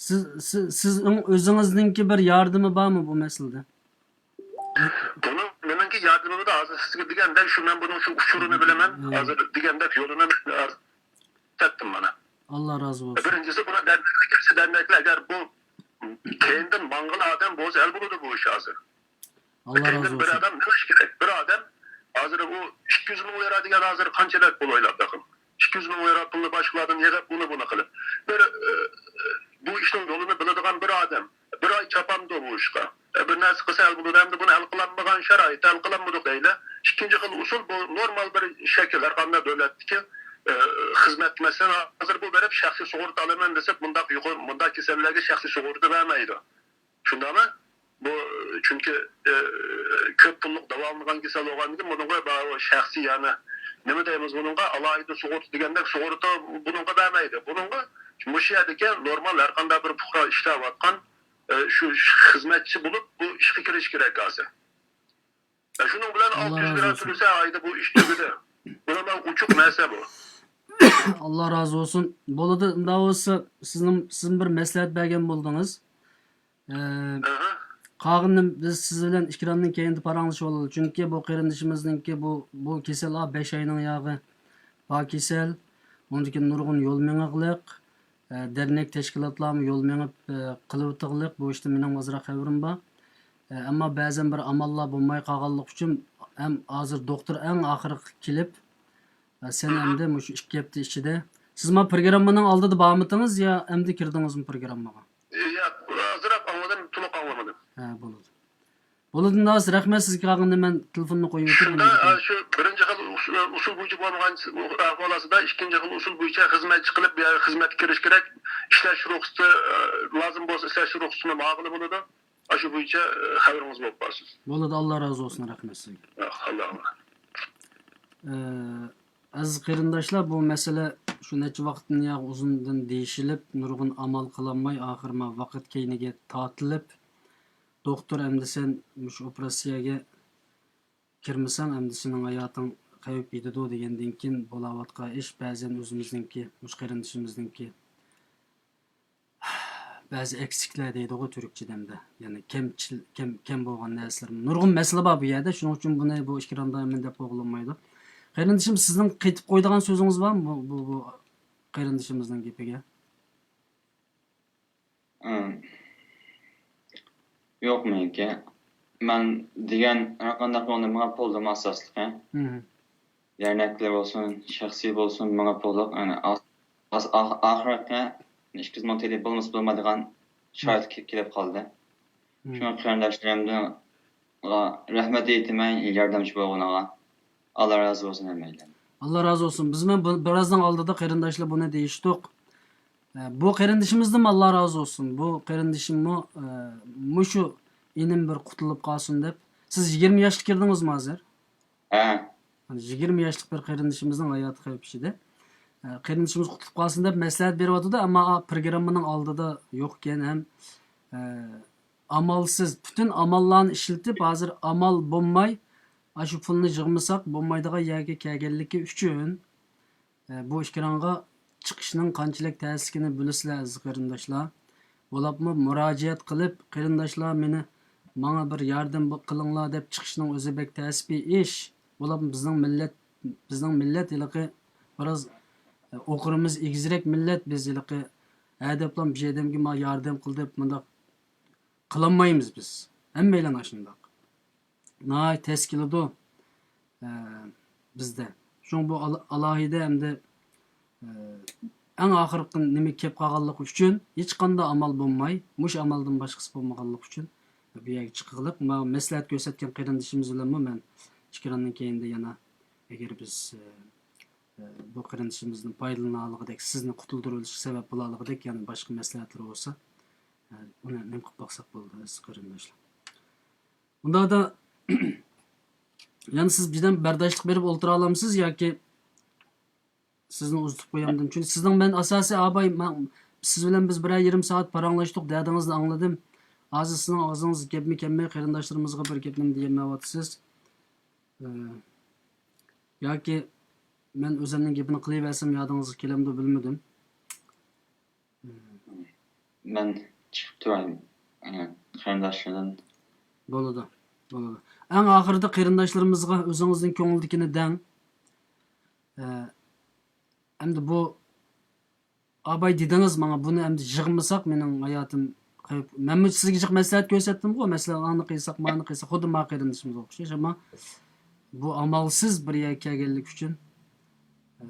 سىز، سىز، سىزنىڭ ئۆزىڭىزنىڭكى بىر ياردىمى بارمۇ بۇ مەسىلىدە؟ بۇنىڭ مېنىڭكى ياردىمىمدا ھازىر سىزگە دېگەندەك شۇ، مەن بۇنىڭ شۇ ئۇچۇرىنى بىلىمەن. ھازىر دېگەندەك يولىنى تەتتىم مانا. ئاللا رازى بولسۇن. بىرىنچىسى، بۇنى دەرنەكلەر كەلسە، دەرنەكلەر ئەگەر بۇ كەينىدىن ماڭغان ئادەم بولسا، ھەل بولىدۇ بۇ ئىش ھازىر. ئاللا رازى بولسۇن. كەينىدىن بىر ئادەم مېڭىش كېرەك. بىر ئادەم ھازىر بۇ ئىككى يۈز مىڭ لىرا دېگەن ھازىر قانچىلىك پۇل ئويلاپ بېقىڭ. ئىككى يۈز مىڭ لىرا پۇلنى باشقىلاردىن يىغىپ، ئۇنى بۇنى قىلىپ. بىر، ئە، بۇ ئىشنىڭ يولىنى بىلىدىغان بىر ئادەم بىر ئاي چاپامدۇ بۇ ئىشقا؟ ئە، بىر نەرسە قىلسا ھەل بولىدۇ. ئەمدى بۇنى ھەل قىلالمىغان شارائىتتا ھەل قىلالمىدۇق دەيلى. ئىككىنچى خىل ئۇسۇل، بۇ نورمال بىر شەكىل، ھەر قانداق دۆلەتتىكى، ئە، خىزمەت. مەسىلەن، ھازىر بۇ بېرىپ شەخسىي سۇغۇرتا ئالىمەن دېسە، بۇنداق يۇقىرى، بۇنداق كېسەللەرگە شەخسىي سۇغۇرتا بەرمەيدۇ. شۇنداقمۇ؟ بۇ، چۈنكى، ئە، كۆپ پۇللۇق داۋالىنىدىغان كېسەل بولغاندىن كېيىن بۇنىڭغا بارۇ شەخسىي، يەنى نېمە دەيمىز بۇنىڭغا، ئالاھىدە سۇغۇرتا دېگەندەك سۇغۇرتا بۇنىڭغا بەرمەيدۇ. بۇنىڭغا مۇشۇ يەردىكى نورمال ھەر قانداق بىر پۇقرا ئىشلەۋاتقان، ئە، شۇ خىزمەتچى بولۇپ بۇ ئىشقا كىرىش كېرەك ھازىر. ئە، شۇنىڭ بىلەن ئاللا ئالتە يۈز رازى لىرا بولسۇن. تۆلىسە ئايدا بۇ ئىش تۈگىدى. بۇنىڭ ئوچۇق نەرسە بۇ. ئاللا رازى بولسۇن. بولىدۇ، ئۇنداق بولسا سىزنىڭ، سىزمۇ بىر مەسلىھەت بەرگەن بولدىڭىز. ئە، ئەھە. قالغىنىنى بىز سىز بىلەن ئېكراننىڭ كەينىدە پاراڭلىشىۋالىدۇ. چۈنكى بۇ قېرىندىشىمىزنىڭكى بۇ، بۇ كېسەل، ئا، بەش ئاينىڭ ياغى بار كېسەل. ئۇنىڭدىن كېيىن نۇرغۇن يول مېڭىقلىق، ئە، دەرنەك تەشكىلاتلارمۇ يول مېڭىپ، ئە، قىلىۋېتىغلىق. بۇ ئىشتا مېنىڭ ئازراق خەۋىرىم بار. ئە، ئەمما بەزەن بىر ئاماللار بولماي قالغانلىقى ئۈچۈن، ھەم ھازىر دوختۇر ئەڭ ئاخىرقى كېلىپ، ئە، سەن ئەمدى مۇشۇ ئىككى ھەپتە ئىچىدە، سىز ما پروگراممىنىڭ ئالدىدا بارمىدىڭىز يا ئەمدى كىردىڭىزمۇ پروگراممىغا؟ ياق، ئازراق ئاڭلىدىم، تولۇق ئاڭلىمىدىم. ھە، بولىدۇ. بولىدۇ، ناز، رەھمەت سىزگە. قالغىنىنى مەن تېلېفوننى قويۇۋېتىپ، شۇنداق، ئۇنىڭدىن كېيىن، ئە، شۇ بىرىنچى خىل ئۇس-، ئۇسۇل بويىچە بولمىغان ئەھۋال ئاستىدا ئىككىنچى خىل ئۇسۇل بويىچە خىزمەتچى قىلىپ، بۇ يەرگە خىزمەتكە كىرىش كېرەك. ئىشلەش رۇخسىتى، ئە، لازىم بولسا، ئىشلەش رۇخسىتىنى ماڭغىلى بولىدۇ. ئاشۇ بويىچە، ئە، خەۋىرىڭىز بولۇپ قالسۇن. بولىدۇ، ئاللا رازى بولسۇن، رەھمەت سىزگە. ياق، ئاللا ئاللا. ئە، ئەزىز قېرىنداشلار، بۇ مەسىلە شۇ نەچچە ۋاقىتتىن ياغ ئۇزۇندىن دېيىشىلىپ، نۇرغۇن ئامال قىلالماي، ئاخىرى ما ۋاقىت كەينىگە تارتىلىپ، دوختۇر ئەمدى سەن مۇشۇ ئوپېراتسىيەگە كىرمىسەڭ، ئەمدى سېنىڭ ھاياتىڭ خەۋپ يېتىدۇ دېگەندىن كېيىن بولاۋاتقان ئىش، بەزەن ئۆزىمىزنىڭكى، مۇشۇ قېرىندىشىمىزنىڭكى بەزى ئەكسىكلەر دەيدىغۇ تۈركچىدە ئەمدى. يەنى كەمچىل-، كەم، كەم بولغان نەرسىلىرىمۇ. نۇرغۇن مەسىلە بار بۇ يەردە، شۇنىڭ ئۈچۈن بۇنى بۇ ئېكراندا مەن دەپ قويغىلى بولمايدۇ. قېرىندىشىم، سىزنىڭ قېتىپ قويىدىغان سۆزىڭىز بارمۇ بۇ، بۇ، بۇ قېرىندىشىمىزنىڭ گېپىگە؟ ئىم. يوق مېنىڭكى. مەن دېگەن ھەرقانداق يولنى مېڭىپ بولدۇم ئاساسلىقى. مم. دەرنەكلەر بولسۇن، شەخسىي بولسۇن، مېڭىپ بولدۇق. يەنى ئاس-، ئاس-، ئاخ-، ئاخىرقى ئىككى يۈز مىڭ تېلى بولمىسا بولمايدىغان شارائىت كېلىپ قالدى. مم. شۇڭا قېرىنداشلىرىمدىن رەھمەت ئېيتىمەن ياردەمچى بولغىنىغا. ئاللا رازى بولسۇن ھەممەيلەن. ئاللا رازى بولسۇن. بىز مەن بۇ، بىرازنىڭ ئالدىدا قېرىنداشلار بۇنى دېيىشتۇق. ئە، بۇ قېرىندىشىمىزدىنمۇ ئاللا رازى بولسۇن. بۇ قېرىندىشىممۇ، ئە، مۇشۇ ئىنىم بىر قۇتۇلۇپ قالسۇن دەپ. سىز يىگىرمە ياشلىق كىردىڭىزمۇ ھازىر؟ ھە. يىگىرمە ياشلىق بىر قېرىندىشىمىزنىڭ ھاياتى خەۋپ ئىچىدە. ئە، قېرىندىشىمىز قۇتۇلۇپ قالسۇن دەپ مەسلىھەت بېرىۋاتىدۇ، ئەمما پروگراممىنىڭ ئالدىدا يوق ئىكەن ھەم، ئە، ئامالسىز، پۈتۈن ئاماللارنى ئىشلىتىپ، ھازىر ئامال بولماي، ئاشۇ پۇلنى يىغمىساق بولمايدىغان يەرگە كەلگەنلىكى ئۈچۈن، ئە، بۇ ئېكرانغا چىقىشنىڭ قانچىلىك تەسلىكىنى بىلىسىلەر، ئەزىز قېرىنداشلار. بولۇپمۇ مۇراجىئەت قىلىپ، قېرىنداشلار، مېنى، ماڭا بىر ياردەم بو-، قىلىڭلار دەپ چىقىشنىڭ ئۆزى بەك تەسبىھ ئىش. بولۇپمۇ بىزنىڭ مىللەت، بىزنىڭ مىللەت ھېلىقى بىراز، ئە، ئوقۇرىمىز ئېگىزرەك مىللەت بىز ھېلىقى. ھە دەپلا بىر ئادەمگە ما ياردەم قىل دەپ مۇنداق قىلالمايمىز بىز. ھەممەيلەن ئاشۇنداق. ناھايىتى تەس كېلىدۇ، ئە، بىزدە. شۇڭا بۇ ئالا-، ئالاھىدە ئەمدى، ئە، ئەڭ ئاخىرقى نېمە كېلىپ قالغانلىقى ئۈچۈن ھېچقانداق ئامال بولماي، مۇشۇ ئامالدىن باشقىسى بولمىغانلىقى ئۈچۈن بۇ يەرگە چىققىلىق. ما-، مەسلىھەت كۆرسەتكەن قېرىندىشىمىز بىلەنمۇ مەن ئېكراننىڭ كەينىدە يەنە ئەگەر بىز، ئە، ئە، بۇ قېرىندىشىمىزدىن پايدىلىنالىغۇدەك، سىزنى قۇتۇلدۇرۇۋېلىشقا سەۋەب بولالىغۇدەك يەنە باشقا مەسلىھەتلىرى بولسا، ئۇنى نېمە قىلىپ باقساق بولىدۇ، ئەزىز قېرىنداشلار. ئۇنداقتا يەنە سىز بىردەم بەرداشلىق بېرىپ ئولتۇرالامسىز ياكى سىزنى ئۇزىتىپ قويامدىم؟ چۈنكى سىزنىڭ مەن ئاساسىي ئاباي، مەن، سىز بىلەن بىز بىرەر يېرىم سائەت پاراڭلاشتۇق، دەردىڭىزنى ئاڭلىدىم. ھازىر سىزنىڭ ئاغزىڭىز گەپمۇ كەلمەي، قېرىنداشلىرىمىزغا بىر گەپ نېمە دېيەلمەيۋاتىسىز. ئى، ياكى مەن ئۆزۈمنىڭ گېپىنى قىلىۋەرسەم يادىڭىزغا كېلەمدۇ بىلمىدىم. مەن چىقىپ تۇراي، ئە، قېرىنداشلاردىن. بولىدۇ، بولىدۇ. ئەڭ ئاخىرىدا قېرىنداشلىرىمىزغا ئۆزىڭىزنىڭ كۆڭلىدىكىنى دەڭ. ئە، ئەمدى بۇ ئاباي دېدىڭىز ماڭا، بۇنى ئەمدى يىغمىساق مېنىڭ ھاياتىم قەيپ-، مەنمۇ سىزگە جىق مەسلىھەت كۆرسەتتىمغۇ، مەسىلەن، ئانى قىلساق، مانى قىلساق، خۇددى ما قېرىندىشىمىزغا ئوخشاش، ئەمما بۇ ئامالسىز بىر يەرگە كەلگەنلىكى ئۈچۈن، ئە،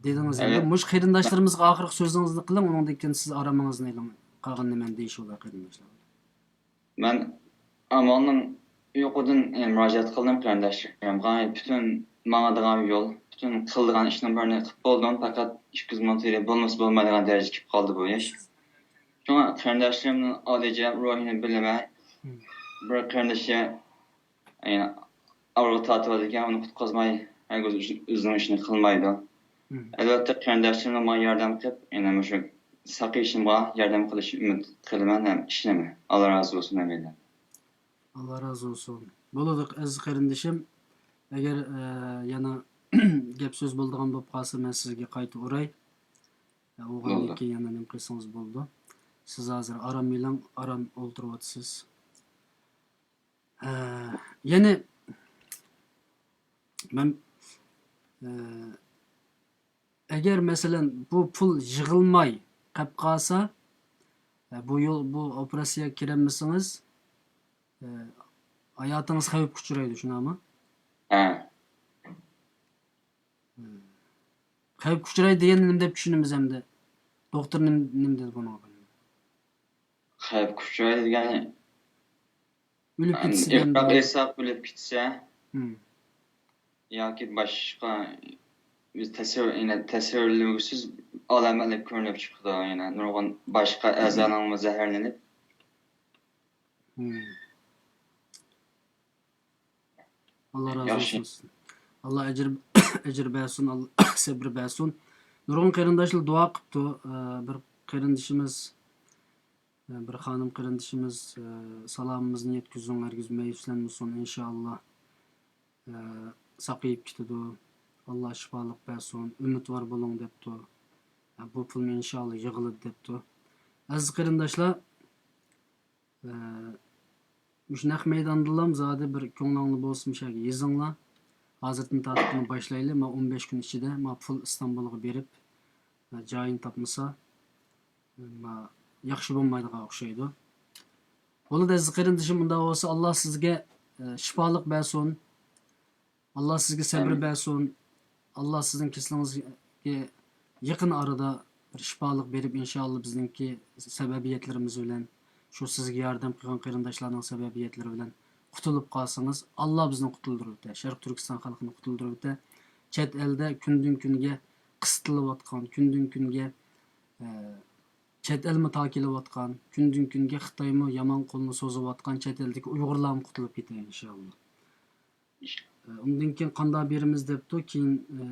دېدىڭىز. ئەمدى مۇشۇ قېرىنداشلىرىمىزغا ئاخىرقى سۆزىڭىزنى قىلىڭ، ئۇنىڭدىن كېيىن سىز ئارامىڭىزنى ئېلىڭ، قالغىنىنى مەن دېيىشىۋالاي قېرىنداشلار. مەن ئامالنىڭ يوقىدىن، ئە، مۇراجىئەت قىلدىم قېرىنداشلىرىمغا. پۈتۈن ماڭىدىغان يول، پۈتۈن قىلىدىغان ئىشنىڭ بىرىنى قىلىپ بولدۇم. پەقەت ئىككى يۈز مىڭ تىلى بولمىسا بولمايدىغان دەرىجىگە كېلىپ قالدى بۇ ئىش. شۇڭا قېرىنداشلىرىمنىڭ ئالىيجاناب روھىنى بىلىمەن. بىر قېرىندىشى يەنە ئاۋارە تارتىۋالىدىكەن، ئۇنى قۇتقۇزماي ھەرگىز ئۆزىنىڭ ئىشىنى قىلمايدۇ. ئەلۋەتتە، قېرىنداشلىرىمنىڭ ماڭا ياردەم قىلىپ، يەنە مۇشۇ ساقىيىشىمغا ياردەم قىلىشىنى ئۈمىد قىلىمەن ھەم ئىشىنىمەن. ئاللا رازى بولسۇن ھەممەيلەن. ئاللا رازى بولسۇن. بولىدۇ، ئەزىز قېرىندىشىم. ئەگەر، ئە، يەنە گەپ سۆز بولىدىغان بولۇپ قالسا، مەن سىزگە قايتا ئۇراي. ئە، ئۇرغاندىن كېيىن يەنە نېمە قىلسىڭىز بولىدۇ. سىز ھازىر ئارام ئېلىڭ، ئارام ئولتۇرۇۋاتىسىز. ھە، يەنى مەن، ئە، ئەگەر مەسىلەن بۇ پۇل يىغىلماي قېلىپ قالسا، ئە، بۇ يول، بۇ ئوپېراتسىيەگە كىرەلمىسىڭىز، ئە، ھاياتىڭىز خەۋپكە ئۇچرايدۇ، شۇنداقمۇ؟ ھە. خەۋپكە ئۇچرايدۇ دېگەننى نېمە دەپ چۈشىنىمىز ئەمدى؟ دوختۇر نېمە، نېمە دېدى بۇنىڭغا؟ خەۋپكە ئۇچرايدۇ دېگەننى ئۆلۈپ كېتىسىز ئەمدى. ئېساق ئۆلۈپ كېتىسە، ياكى باشقا بىز تەسۋىر، يەنە تەسۋىرلىگۈسىز ئالامەتلەر كۆرۈنۈپ چىقىدۇ. يەنە نۇرغۇن باشقا ئەزانىڭمۇ زەھەرلىنىپ. ئاللا رازى بولسۇن. ئاللا ئەجىر، ئەجىر بەرسۇن، ئاللا سەبرى بەرسۇن. نۇرغۇن قېرىنداشلار دۇئا قىپتۇ. ئە، بىر قېرىندىشىمىز، ئە، بىر خانىم قېرىندىشىمىز، ئە، سالامىمىزنى يەتكۈزۈڭ، ھەرگىز مەيۈسلەنمىسۇن، ئىنشائاللا. ئە، ساقىيىپ كېتىدۇ. ئاللا شىپالىق بەرسۇن، ئۈمىدۋار بولۇڭ دەپتۇ. ئە، بۇ پۇلمۇ ئىنشائاللا يىغىلىدۇ دەپتۇ. ئەزىز قېرىنداشلار، ئە، مۇشۇ نەق مەيداندىلام زادى بىر كۆڭلۈڭلار بولسا مۇشۇ يەرگە يېزىڭلار. ھازىردىن تارتىپ بۇنى باشلايلى. ما ئون بەش كۈن ئىچىدە ما پۇل ئىستانبۇلغا بېرىپ، ئە، جايىنى تاپمىسا، ما ياخشى بولمايدىغان ئوخشايدۇ. بولىدۇ، ئەزىز قېرىندىشىم، ئۇنداق بولسا ئاللا سىزگە، ئە، شىپالىق بەرسۇن. ئاللا سىزگە سەبرى بەرسۇن. ئاللا سىزنىڭ كېسىلىڭىزگە يېقىن ئارىدا بىر شىپالىق بېرىپ، ئىنشائاللا بىزنىڭكى سەۋەبىيەتلىرىمىز بىلەن، شۇ سىزگە ياردەم قىلغان قېرىنداشلارنىڭ سەۋەبىيەتلىرى بىلەن قۇتۇلۇپ قالسىڭىز، ئاللا بىزنى قۇتۇلدۇرۇۋېتە، شەرقىي تۈركىستان خەلقىنى قۇتۇلدۇرۇۋېتە. چەت ئەلدە كۈندىن كۈنگە قىستىلىۋاتقان، كۈندىن كۈنگە، ئە، چەت ئەلمۇ تاكىلىۋاتقان، كۈندىن كۈنگە خىتايمۇ يامان قولىنى سوزۇۋاتقان چەت ئەلدىكى ئۇيغۇرلارمۇ قۇتۇلۇپ كېتە، ئىنشائاللا. ئۇندىن كېيىن قانداق بېرىمىز دەپتۇ، كېيىن، ئە،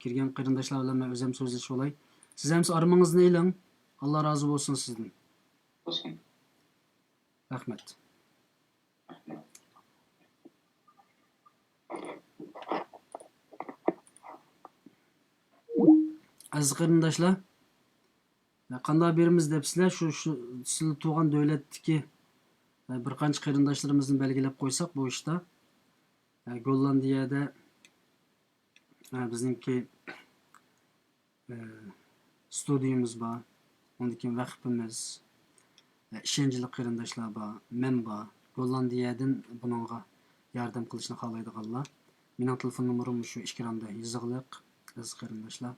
كىرگەن قېرىنداشلار بىلەن مەن ئۆزۈم سۆزلىشىۋالاي. سىز ھەمسە ئارىمىڭىزنى ئېلىڭ. ئاللا رازى بولسۇن سىزدىن. بولسۇن. رەھمەت. ئەزىز قېرىنداشلار، قانداق بېرىمىز دەپسىلەر، شۇ، شۇ سىلەر تۇرغان دۆلەتتىكى، ئە، بىر قانچە قېرىنداشلىرىمىزنى بەلگىلەپ قويساق بۇ ئىشتا. ئە، گوللاندىيەدە، ئە، بىزنىڭكى، ئە، ستۇدىيىمىز بار، ئۇندىن كېيىن ۋەقپىمىز، ئە، ئىشەنچلىك قېرىنداشلار بار، مەن بار. گوللاندىيەدىن بۇنىڭغا ياردەم قىلىشنى خالايدىغانلار، مېنىڭ تېلېفون نومۇرۇم شۇ ئېكراندا يېزىقلىق، ئەزىز قېرىنداشلار.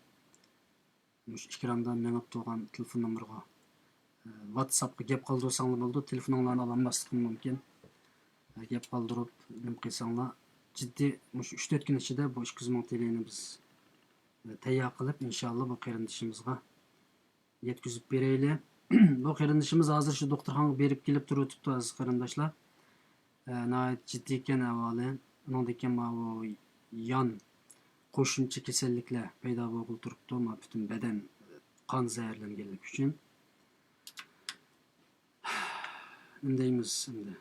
مۇشۇ ئېكراندا مېڭىپ تۇرغان تېلېفون نومۇرىغا، ئە، ۋاتساپقا گەپ قالدۇرساڭلار بولىدۇ. تېلېفونۇڭلارنى ئالالماسلىقىم مۇمكىن. ئە، گەپ قالدۇرۇپ، نېمە قىلساڭلار، جىددىي مۇشۇ ئۈچ تۆت كۈن ئىچىدە بۇ ئىككى يۈز مىڭ تىلىنى بىز، ئە، تەييار قىلىپ، ئىنشائاللا بۇ قېرىندىشىمىزغا يەتكۈزۈپ بېرەيلى. بۇ قېرىندىشىمىز ھازىر شۇ دوختۇرخانىغا بېرىپ كېلىپ تۇرۇۋېتىپتۇ، ئەزىز قېرىنداشلار. ئە، ناھايىتى جىددىي ئىكەن ئەھۋالى. ئۇنىڭدىن كېيىن ماۋۇ يان قوشۇمچە كېسەللىكلەر پەيدا بولغىلى تۇرۇپتۇ. ما پۈتۈن بەدەن قان زەھەرلەنگەنلىكى ئۈچۈن. نېمە دەيمىز ئەمدى؟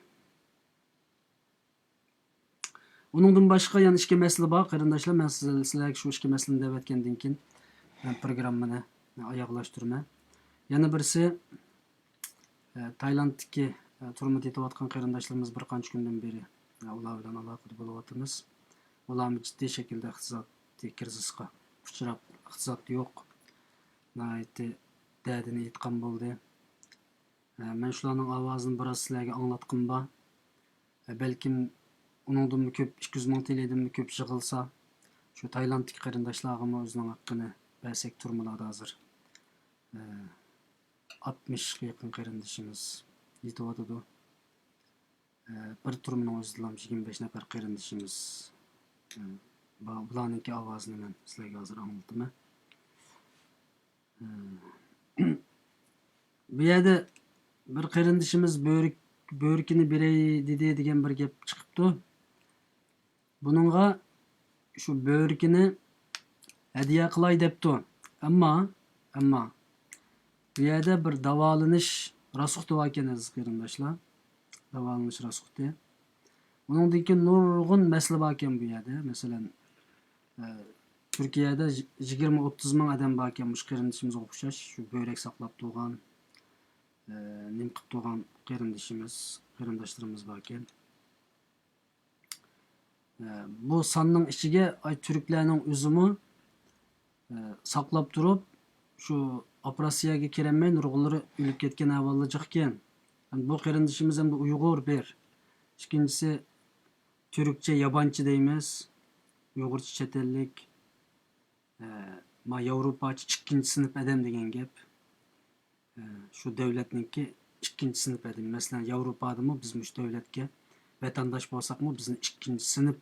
ئۇنىڭدىن باشقا يەنە ئىككى مەسىلە بار، قېرىنداشلار. مەن سىز-، سىلەرگە شۇ ئىككى مەسىلىنى دەۋەتكەندىن كېيىن، مەن پروگراممىنى ئاياغلاشتۇرىمەن. يەنە بىرسى، ئە، تايلاندتىكى، ئە، تۈرمىدە يېتىۋاتقان قېرىنداشلىرىمىز بىر قانچە كۈندىن بېرى، ئە، ئۇلار بىلەن ئالاقىدە بولۇۋاتىمىز. ئۇلارمۇ جىددىي شەكىلدە ئىقتىسادىي كىرىزىسقا ئۇچراپ، ئىقتىساد يوق، ناھايىتى دەردىنى ئېيتقان بولدى. ئە، مەن شۇلارنىڭ ئاۋازىنى بىراز سىلەرگە ئاڭلاتقۇم بار. ئە، بەلكىم ئۇنىڭدىنمۇ كۆپ، ئىككى يۈز مىڭ تىلىدىنمۇ كۆپ يىغىلسا، شۇ تايلاندتىكى قېرىنداشلارغىمۇ ئۆزىنىڭ ھەققىنى بەرسەك، تۈرمىلاردا ھازىر، ئە، ئاتمىشقا يېقىن قېرىندىشىمىز يېتىۋاتىدۇ. ئە، بىر تۈرمىنىڭ ئۆزىدىلا يىگىرمە بەش نەپەر قېرىندىشىمىز، ئە، بار. بۇلارنىڭكى ئاۋازىنى مەن سىلەرگە ھازىر ئاڭلىتىمەن. بۇ يەردە بىر قېرىندىشىمىز بۆرە-، بۆرىكىنى بېرەي دېدى دېگەن بىر گەپ چىقىپتۇ. بۇنىڭغا شۇ بۆرىكىنى ھەدىيە قىلاي دەپتۇ. ئەمما، ئەمما بۇ يەردە بىر داۋالىنىش راسخوتى باركەن، ئەزىز قېرىنداشلار. داۋالىنىش راسخوتى. ئۇنىڭدىن كېيىن نۇرغۇن مەسىلە باركەن بۇ يەردە. مەسىلەن، ئە، تۈركىيەدە يىگىرمە ئوتتۇز مىڭ ئادەم باركەن، مۇشۇ قېرىندىشىمىزغا ئوخشاش، شۇ بۆرەك ساقلاپ تۇرغان، ئە، نېمە قىلىپ تۇرغان قېرىندىشىمىز، قېرىنداشلىرىمىز باركەن. ئە، بۇ ساننىڭ ئىچىگە، ئاي، تۈركلەرنىڭ ئۆزىمۇ، ئە، ساقلاپ تۇرۇپ، شۇ ئوپېراتسىيەگە كىرەلمەي نۇرغۇنلىرى ئۆلۈپ كەتكەن ئەھۋاللار جىق ئىكەن. بۇ قېرىندىشىمىز ئەمدى ئۇيغۇر بىر. ئىككىنچىسى، تۈركچە يابانچى دەيمىز، ئۇيغۇرچە چەت ئەللىك، ئە، ما ياۋروپاچە ئىككىنچى سىنىپ ئادەم دېگەن گەپ. ئە، شۇ دۆلەتنىڭكى ئىككىنچى سىنىپ ئادەم. مەسىلەن، ياۋروپادىمۇ بىز مۇشۇ دۆلەتكە ۋەتەنداش بولساقمۇ، بىزنى ئىككىنچى سىنىپ،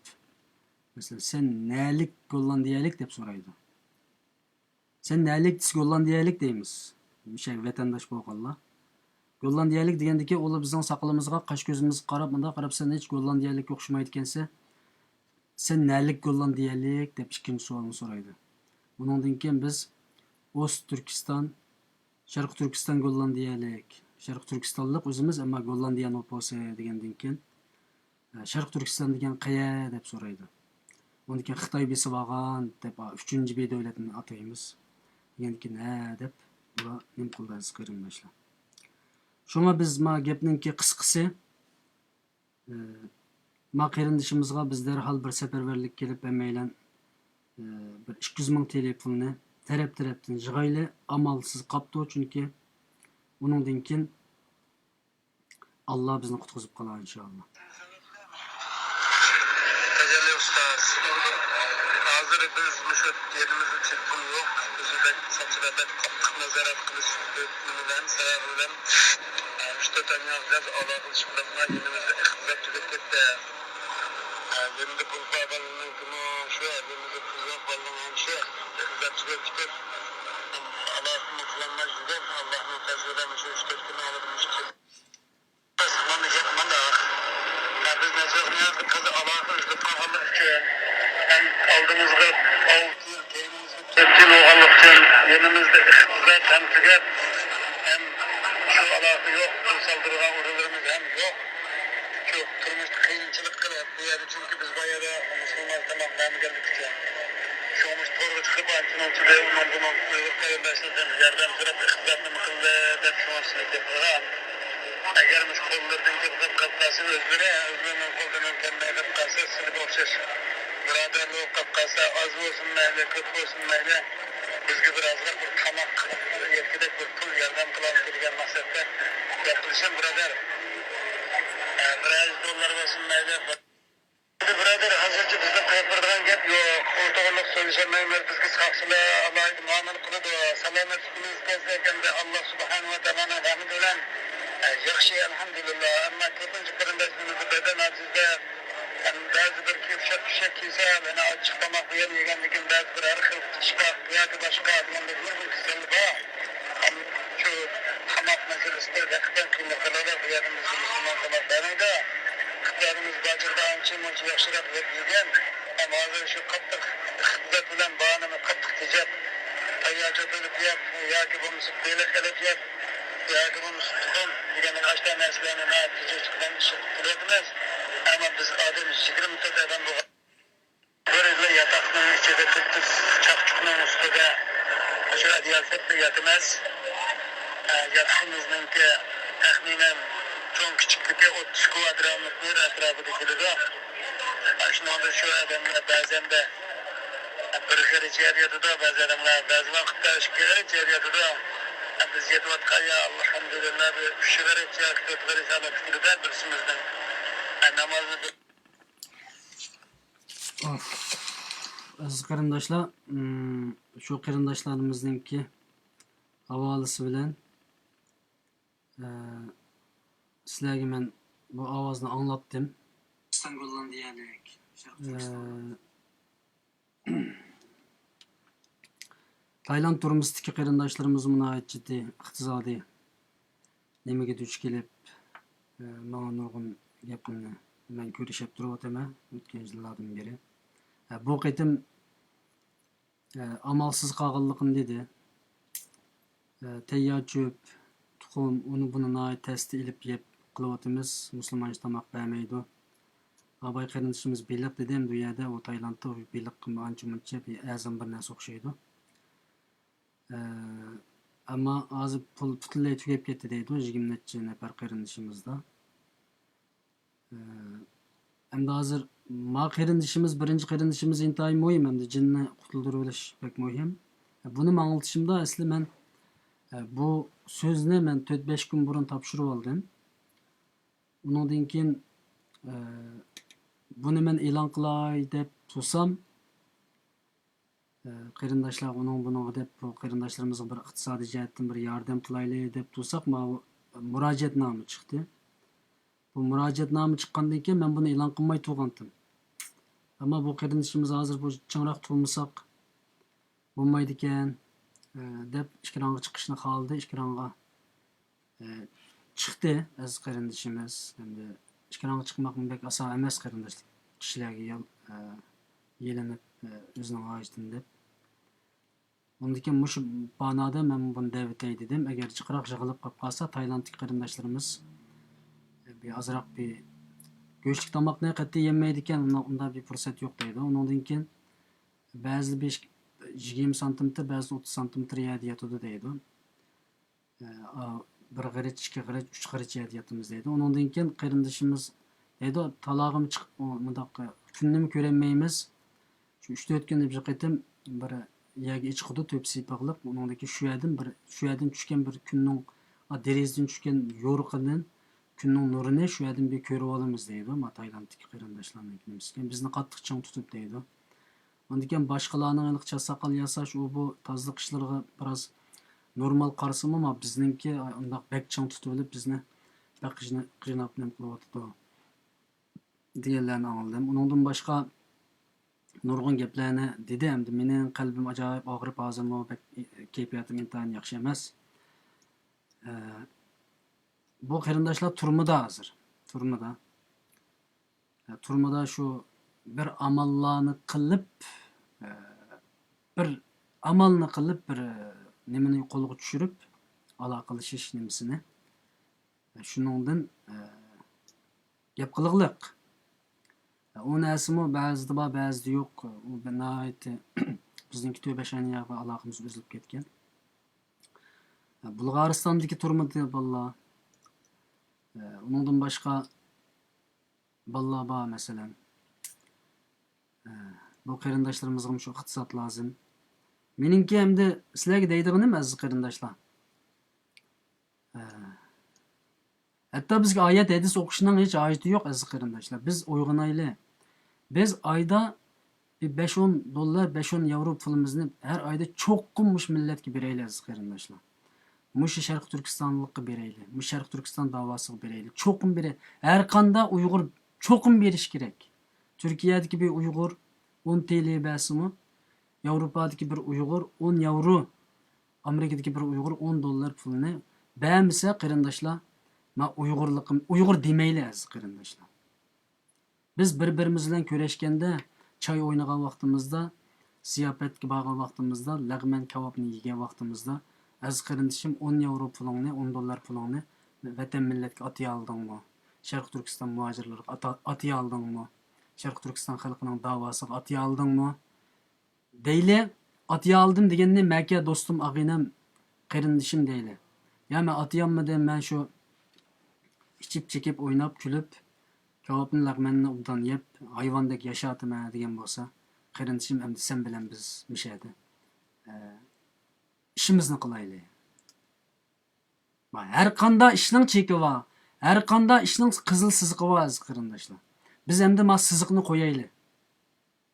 مەسىلەن، «سەن نەلىك گوللاندىيەلىك؟» دەپ سورايدۇ. «سەن نەلىك؟» دېسە، «گوللاندىيەلىك» دەيمىز. مۇشۇ ۋەتەنداش بولغانلار. گوللاندىيەلىك دېگەندىكىن، ئۇلار بىزنىڭ ساقىلىمىزغا، قاش-كۆزىمىزگە قاراپ، مۇنداق قاراپ، «سەن ھېچ گوللاندىيەلىككە ئوخشىمايدىكەنسەن. سەن نەلىك گوللاندىيەلىك؟» دەپ ئىككىنچى سوئالنى سورايدۇ. ئۇنىڭدىن كېيىن بىز ئوست تۈركىستان، شەرقىي تۈركىستان گوللاندىيەلىك، شەرقىي تۈركىستانلىق ئۆزىمىز، ئەمما گوللاندىيە نوپۇسى دېگەندىن كېيىن، شەرقىي تۈركىستان دېگەن قەيەر دەپ سورايدۇ. ئۇندىن كېيىن خىتاي بېسىۋالغان دەپ، ئۈچىنچى بىر دۆلەتنى ئاتايمىز. دېگەندىن كېيىن ھە دەپ، بۇلار نېمە قىلدى ئەزىز قېرىنداشلار. شۇڭا بىز ما گەپنىڭكى قىسقىسى، ئە، ما قېرىندىشىمىزغا بىز دەرھال بىر سەپەرۋەرلىك قىلىپ ھەممەيلەن، ئە، بىر ئىككى يۈز مىڭ تىلى پۇلنى تەرەپ-تەرەپتىن يىغايلى، ئامالسىز قاپتۇ، چۈنكى ئۇنىڭدىن كېيىن ئاللا بىزنى قۇتقۇزۇپ قالار، ئىنشائاللا. تەجەللى ئۇستاز، ھازىر بىز مۇشۇ يېنىمىزدا تېلېفون يوق، بىزنى بەك ساقچىلار بەك قاتتىق نازارەت قىلىش بىلەن، سەۋەبى بىلەن، ئۈچ تۆت ئاينىڭ غاز ئالاقىلىشىپ بىلەن يېنىمىزدا ئىقتىساد تۈگەپ كەتتى. يېنىدا پۇل بار بالىنىڭكىمۇ شۇ، يېنىدا پۇل يوق بالىنىڭ ھەم شۇ، ئىقتىساد تۈگەپ كېتىپ، ئالاقىمۇ قىلالماي يۈرگەن. ئاللانىڭ پەزلى بىلەن مۇشۇ ئۈچ تۆت كۈننىڭ ئالدىدا مۇشۇ مانا گەپ مانا. ھە، بىز نەچچە ۋاقىت تازا ئالاقە ئۈزۈلۈپ قالغانلىق ئۈچۈن، ھەم ئالدىمىزغا ئالتە يىل، كەينىمىزگە تۆت يىل بولغانلىق ئۈچۈن، يېنىمىزدا ئىقتىساد ھەم تۈگەپ، ھەم شۇ ئالاقە يوق، پۇل سالدۇرغان ئورۇنلىرىمىز ھەم يوق. شۇ تۇرمۇشتا قىيىنچىلىق قىلىپ، بۇ يەردە، چۈنكى بىز بۇ يەردە مۇسۇلمانغا تاماق بەرمىگەنلىك ئۈچۈن، شۇڭا مۇشۇ تورغا چىقىپ، ئانچە-مۇنچە بىر ئۇنىڭ بۇنىڭ ئۇيغۇر قېرىنداشلىرىدىن ياردەم سوراپ، ئىقتىساد نېمە قىلدى دەپ، شۇڭا سىزنى گەپ قىلغان. ئەگەر مۇشۇ قوللىرىدىن كېلىپ قالسا، ئۆزلىرى، ئۆزلىرىنىڭ قولىدىن كەلمەي قېلىپ قالسا، سىلىگە ئوخشاش بۇرادەرلىرى بولۇپ قالسا، ئاز بولسۇن مەيلى، كۆپ بولسۇن مەيلى، بىزگە بىر ئازراق بىر تاماق يەتكۈدەك بىر پۇل ياردەم قىلامىكىن دېگەن مەقسەتتە گەپ قىلىشىم، بۇرادەر. ئە، بىر يۈز دوللار بولسۇن مەيلى. بۇرادەر، ھازىرچە بىزنىڭ قىلىپ بېرىدىغان گەپ يوق. ئۇ توغرىلىق سۆزلىشەلمەيمىز. بىزگە ساقچىلار ئالاھىدە مۇئامىلە قىلىدۇ. سالامەتلىكىمىز كەلسە ئەمدى ئاللا سۇبھانەھۇ ۋە تائالانىڭ رەھمىتى بىلەن، ئە، ياخشى، ئەلھەمدۇلىللا. ئەمما كۆپىنچە قېرىنداشلىرىمىزدا بەدەن ئاجىزلىق، ھەم بەزى بىر كىشى ئۇششاق، ئۇششاق كىيسە، يەنە ئاچچىق تاماق يېگەن، يېگەندىن كېيىن بەزى بىر ھەر خىل قىچىشقاق ياكى باشقا دېگەندەك نۇرغۇن كېسەللىك بار. ھەم شۇ تاماق ھەقىقەتەن قىيمىتى بۇ يەردە بىزگە مۇسۇلمان تاماق بەرمەيدۇ. ئىقتىسادىمىز باجىقىدا ئانچە مۇنچە ياخشىراق يەپ يېگەن. ھەم ھازىر شۇ قاتتىق ئىقتىساد بىلەن باھانىمىز قاتتىق تېجەپ، تەييارچى ئېلىپ يەپ ياكى بولمىسا بېلىق ئېلىپ يەپ ياكى بولمىسا تۇخۇم دېگەندەك ئاشۇنداق نەرسىلەرنى ناھايىتى تېجەشلىك بىلەن ئىشلىتىپ كېلىۋاتىمىز. ئەمما بىز ئادەم يىگىرمە تۆت ئادەم بولغان. بىر ياتاقنىڭ ئىچىدە تۈپتۈز چاقچۇقنىڭ ئۈستىدە شۇ ئەدىيال سەپتە ياتىمىز. ئە، ياتىقىمىزنىڭكى تەخمىنەن چوڭ كىچىكلىكى ئوتتۇز كۋادراتنىي مېتىر ئەتراپىدا كېلىدۇ. ئە، شۇنىڭدا شۇ ئادەملەر بەزەندە بىر غېرىچ يەر ياتىدۇ، بەزى ئادەملەر بەزى ۋاقىتتا ئىككى غېرىچ يەر ياتىدۇ. ئە، بىز يېتىۋاتقان يەر، ئاللاھەمدۇلىللا، بىر ئۈچ غېرىچ ياكى تۆت غېرىچ ھالەتتە كېلىدۇ. بىرسىمىزنىڭ، ئە، نامازنى ئاز قېرىنداشلار، ئىم، شۇ قېرىنداشلىرىمىزنىڭكى ھاۋالىسى بىلەن، ئە، سىلەرگە مەن بۇ ئاۋازنى ئاڭلاتتىم. ئىستان گوللاندىيەلىك، شەرقىي تۈركىستان. ئە، تايلاند تۈرمىسىدىكى قېرىنداشلىرىمىزمۇ ناھايىتى جىددىي ئىقتىسادىي نېمىگە دۇچ كېلىپ، ئە، ماڭا نۇرغۇن گەپلەرنى مەن كۆرۈشۈپ تۇرۇۋاتىمەن ئۆتكەن يىللاردىن بېرى. ئە، بۇ قېتىم، ئە، ئامالسىز قالغانلىقىنى دېدى. ئە، تەييار چۆپ، تۇخۇم، ئۇنى بۇنى ناھايىتى تەستە ئېلىپ يەپ قىلىۋاتىمىز. مۇسۇلمانچە تاماق بەرمەيدۇ. ئاباي قېرىندىشىمىز بېلىق دېدى، ئەمدى ئۇ يەردە ئۇ تايلاندتا بېلىققىمۇ ئانچە مۇنچە بىر ئەرزان بىر نەرسە ئوخشايدۇ. ئە، ئەمما ھازىر پۇل پۈتۈنلەي تۈگەپ كەتتى دەيدۇ، يىگىرمە نەچچە نەپەر قېرىندىشىمىزدا. ئە، ئەمدى ھازىر ما قېرىندىشىمىز، بىرىنچى قېرىندىشىمىز ئىنتايىن مۇھىم، ئەمدى جېنىنى قۇتۇلدۇرۇۋېلىش بەك مۇھىم. ئە، بۇنى ماڭىلتىشىمدا ئەسلى مەن، ئە، بۇ سۆزنى مەن تۆت بەش كۈن بۇرۇن تاپشۇرۇۋالدىم. ئۇنىڭدىن كېيىن، ئە، بۇنى مەن ئېلان قىلاي دەپ تۇرسام، ئە، قېرىنداشلار ئۇنىڭ بۇنىڭغا دەپ، بۇ قېرىنداشلىرىمىزغا بىر ئىقتىسادىي جەھەتتىن بىر ياردەم قىلايلى دەپ تۇرساق، ماۋۇ مۇراجىئەتنامە چىقتى. بۇ مۇراجىئەتنامە چىققاندىن كېيىن مەن بۇنى ئېلان قىلماي تۇرغانتىم. ئەمما بۇ قېرىندىشىمىز ھازىر بۇ چىڭراق تۇرمىساق بولمايدىكەن، ئە، دەپ ئېكرانغا چىقىشنى خالىدى، ئېكرانغا ئە، چىقتى ئەزىز قېرىندىشىمىز. ئەمدى ئېكرانغا چىقماقمۇ بەك ئاسان ئەمەس قېرىنداشلار. كىشىلەرگە يال-، ئە، يېلىنىپ، ئە، ئۆزىنىڭ ھاجىتىنى دەپ. ئۇندىن كېيىن مۇشۇ بانادا مەن بۇنى دەۋېتەي دېدىم. ئەگەر جىقراق يىغىلىپ قاپ قالسا، تايلاندتىكى قېرىنداشلىرىمىز، ئە، بىر ئازراق بىر گۆشلۈك تاماقنى قەتئىي يېمەيدىكەن، ئۇنداق، ئۇنداق بىر پۇرسەت يوق دەيدۇ. ئۇنىڭدىن كېيىن بەزىدە بىر يىگىرمە سانتىمېتىر، بەزىدە ئوتتۇز سانتىمېتىر يەردە ياتىدۇ دەيدۇ. ئە، ئا، بىر غېرىچ، ئىككى غېرىچ، ئۈچ غېرىچ يەردە ياتىمىز دەيدۇ. ئۇنىڭدىن كېيىن قېرىندىشىمىز دەيدۇ، تالاغىمۇ چىقىپ، ئۇ، مۇنداق، كۈننىمۇ كۆرەلمەيمىز. شۇ ئۈچ تۆت كۈندە بىر قېتىم بىر يەرگە ئېچىقىدۇ، تۆپىسى يېپىقلىق. ئۇنىڭدىن كېيىن شۇ يەردىن بىر، شۇ يەردىن چۈشكەن بىر كۈننىڭ، ئا، دېرىزىدىن چۈشكەن يورۇقىدىن، كۈننىڭ نۇرىنى شۇ يەردىن بىر كۆرۈۋالىمىز دەيدۇ، ما تايلاندتىكى قېرىنداشلارنىڭ نېمىسى ئىكەن. بىزنى قاتتىق چىڭ تۇتۇپ دەيدۇ. ئۇندىن كېيىن باشقىلارنىڭ ھېلىقى چاچ ساقال ياساش، ئۇ بۇ تازىلىق ئىشلىرىغا بىراز نورمال قارىسىمۇ، ما بىزنىڭكى ئۇنداق بەك چىڭ تۇتۇۋېلىپ، بىزنى بەك قىينا-، قىيناپ نېمە قىلىۋاتىدۇ دېگەنلەرنى ئاڭلىدىم. ئۇنىڭدىن باشقا نۇرغۇن گەپلەرنى دېدى. ئەمدى مېنىڭ قەلبىم ئاجايىپ ئاغرىپ، ھازىرمۇ بەك كەيپىياتىم ئىنتايىن ياخشى ئەمەس. ئە، بۇ قېرىنداشلار تۈرمىدە ھازىر. تۈرمىدە. تۈرمىدە شۇ بىر ئاماللارنى قىلىپ، بىر ئامالنى قىلىپ، بىر نېمىنى قولغا چۈشۈرۈپ، ئالاقىلىشىش نېمىسىنى. شۇنىڭدىن گەپ قىلغۇلۇق. ئۇ نەرسىمۇ بەزىدە بار، بەزىدە يوق. ئۇ بىر ناھايىتى بىزنىڭكى تۆبەشانىيەگە ئالاقىمىز ئۈزۈلۈپ كەتكەن. بۇلغارىستاندىكى تۈرمىدە بالىلار. ئۇنىڭدىن باشقا بالىلار بار، مەسىلەن. ئە، بۇ قېرىنداشلىرىمىزغىمۇ شۇ ئىقتىساد لازىم. مېنىڭكى ئەمدى سىلەرگە دەيدىغىنىم، ئەزىز قېرىنداشلار. ئە، ھەتتا بىزگە ئايەت، ھەدىس ئوقۇشنىڭ ھېچ ھاجىتى يوق، ئەزىز قېرىنداشلار. بىز ئويغىنايلى. بىز ئايدا بىر بەش ئون دوللار، بەش ئون ياۋرو پۇلىمىزنى ھەر ئايدا چوقۇم مۇشۇ مىللەتكە بېرەيلى، ئەزىز قېرىنداشلار. مۇشۇ شەرقىي تۈركىستانلىققا بېرەيلى. مۇشۇ شەرقىي تۈركىستان داۋاسىغا بېرەيلى. چوقۇم بېرەي. ھەر قانداق ئۇيغۇر چوقۇم بېرىشى كېرەك. تۈركىيەدىكى بىر ئۇيغۇر ئون تىلى بەرسىمۇ، ياۋروپادىكى بىر ئۇيغۇر ئون ياۋرو، ئامېرىكىدىكى بىر ئۇيغۇر ئون دوللار پۇلنى بەرمىسە، قېرىنداشلار، ما ئۇيغۇرلۇقىم، ئۇيغۇر دېمەيلى، ئەزىز قېرىنداشلار. بىز بىر-بىرىمىز بىلەن كۆرۈشكەندە، چاي ئوينىغان ۋاقتىمىزدا، زىياپەتكە بارغان ۋاقتىمىزدا، لەغمەن كاۋاپنى يېگەن ۋاقتىمىزدا، ئەزىز قېرىندىشىم، ئون ياۋرو پۇلۇڭنى، ئون دوللار پۇلۇڭنى ۋەتەن مىللەتكە ئاتىيالىدىڭمۇ؟ شەرقىي تۈركىستان مۇھاجىرلىرىغا ئاتا-، ئاتىيالىدىڭمۇ؟ شەرقىي تۈركىستان خەلقىنىڭ داۋاسىغا ئاتىيالىدىڭمۇ؟ دەيلى، ئاتىيالىدىم دېگەننى مەكە دوستۇم، ئاغىنەم، قېرىندىشىم دەيلى. يا مەن ئاتىيالمىدىم، مەن شۇ ئىچىپ، چېكىپ، ئويناپ، كۈلۈپ، كاۋاپنى، لەغمەننى ئوبدان يەپ، ھايۋاندەك ياشاۋاتىمەن دېگەن بولسا، قېرىندىشىم، ئەمدى سەن بىلەن بىز مۇشۇ يەردە، ئە، ئىشىمىزنى قىلايلى. ھەر قانداق ئىشنىڭ چېكى بار. ھەر قانداق ئىشنىڭ قىزىل سىزىقى بار، ئەزىز قېرىنداشلار. بىز ئەمدى ما سىزىقنى قويايلى.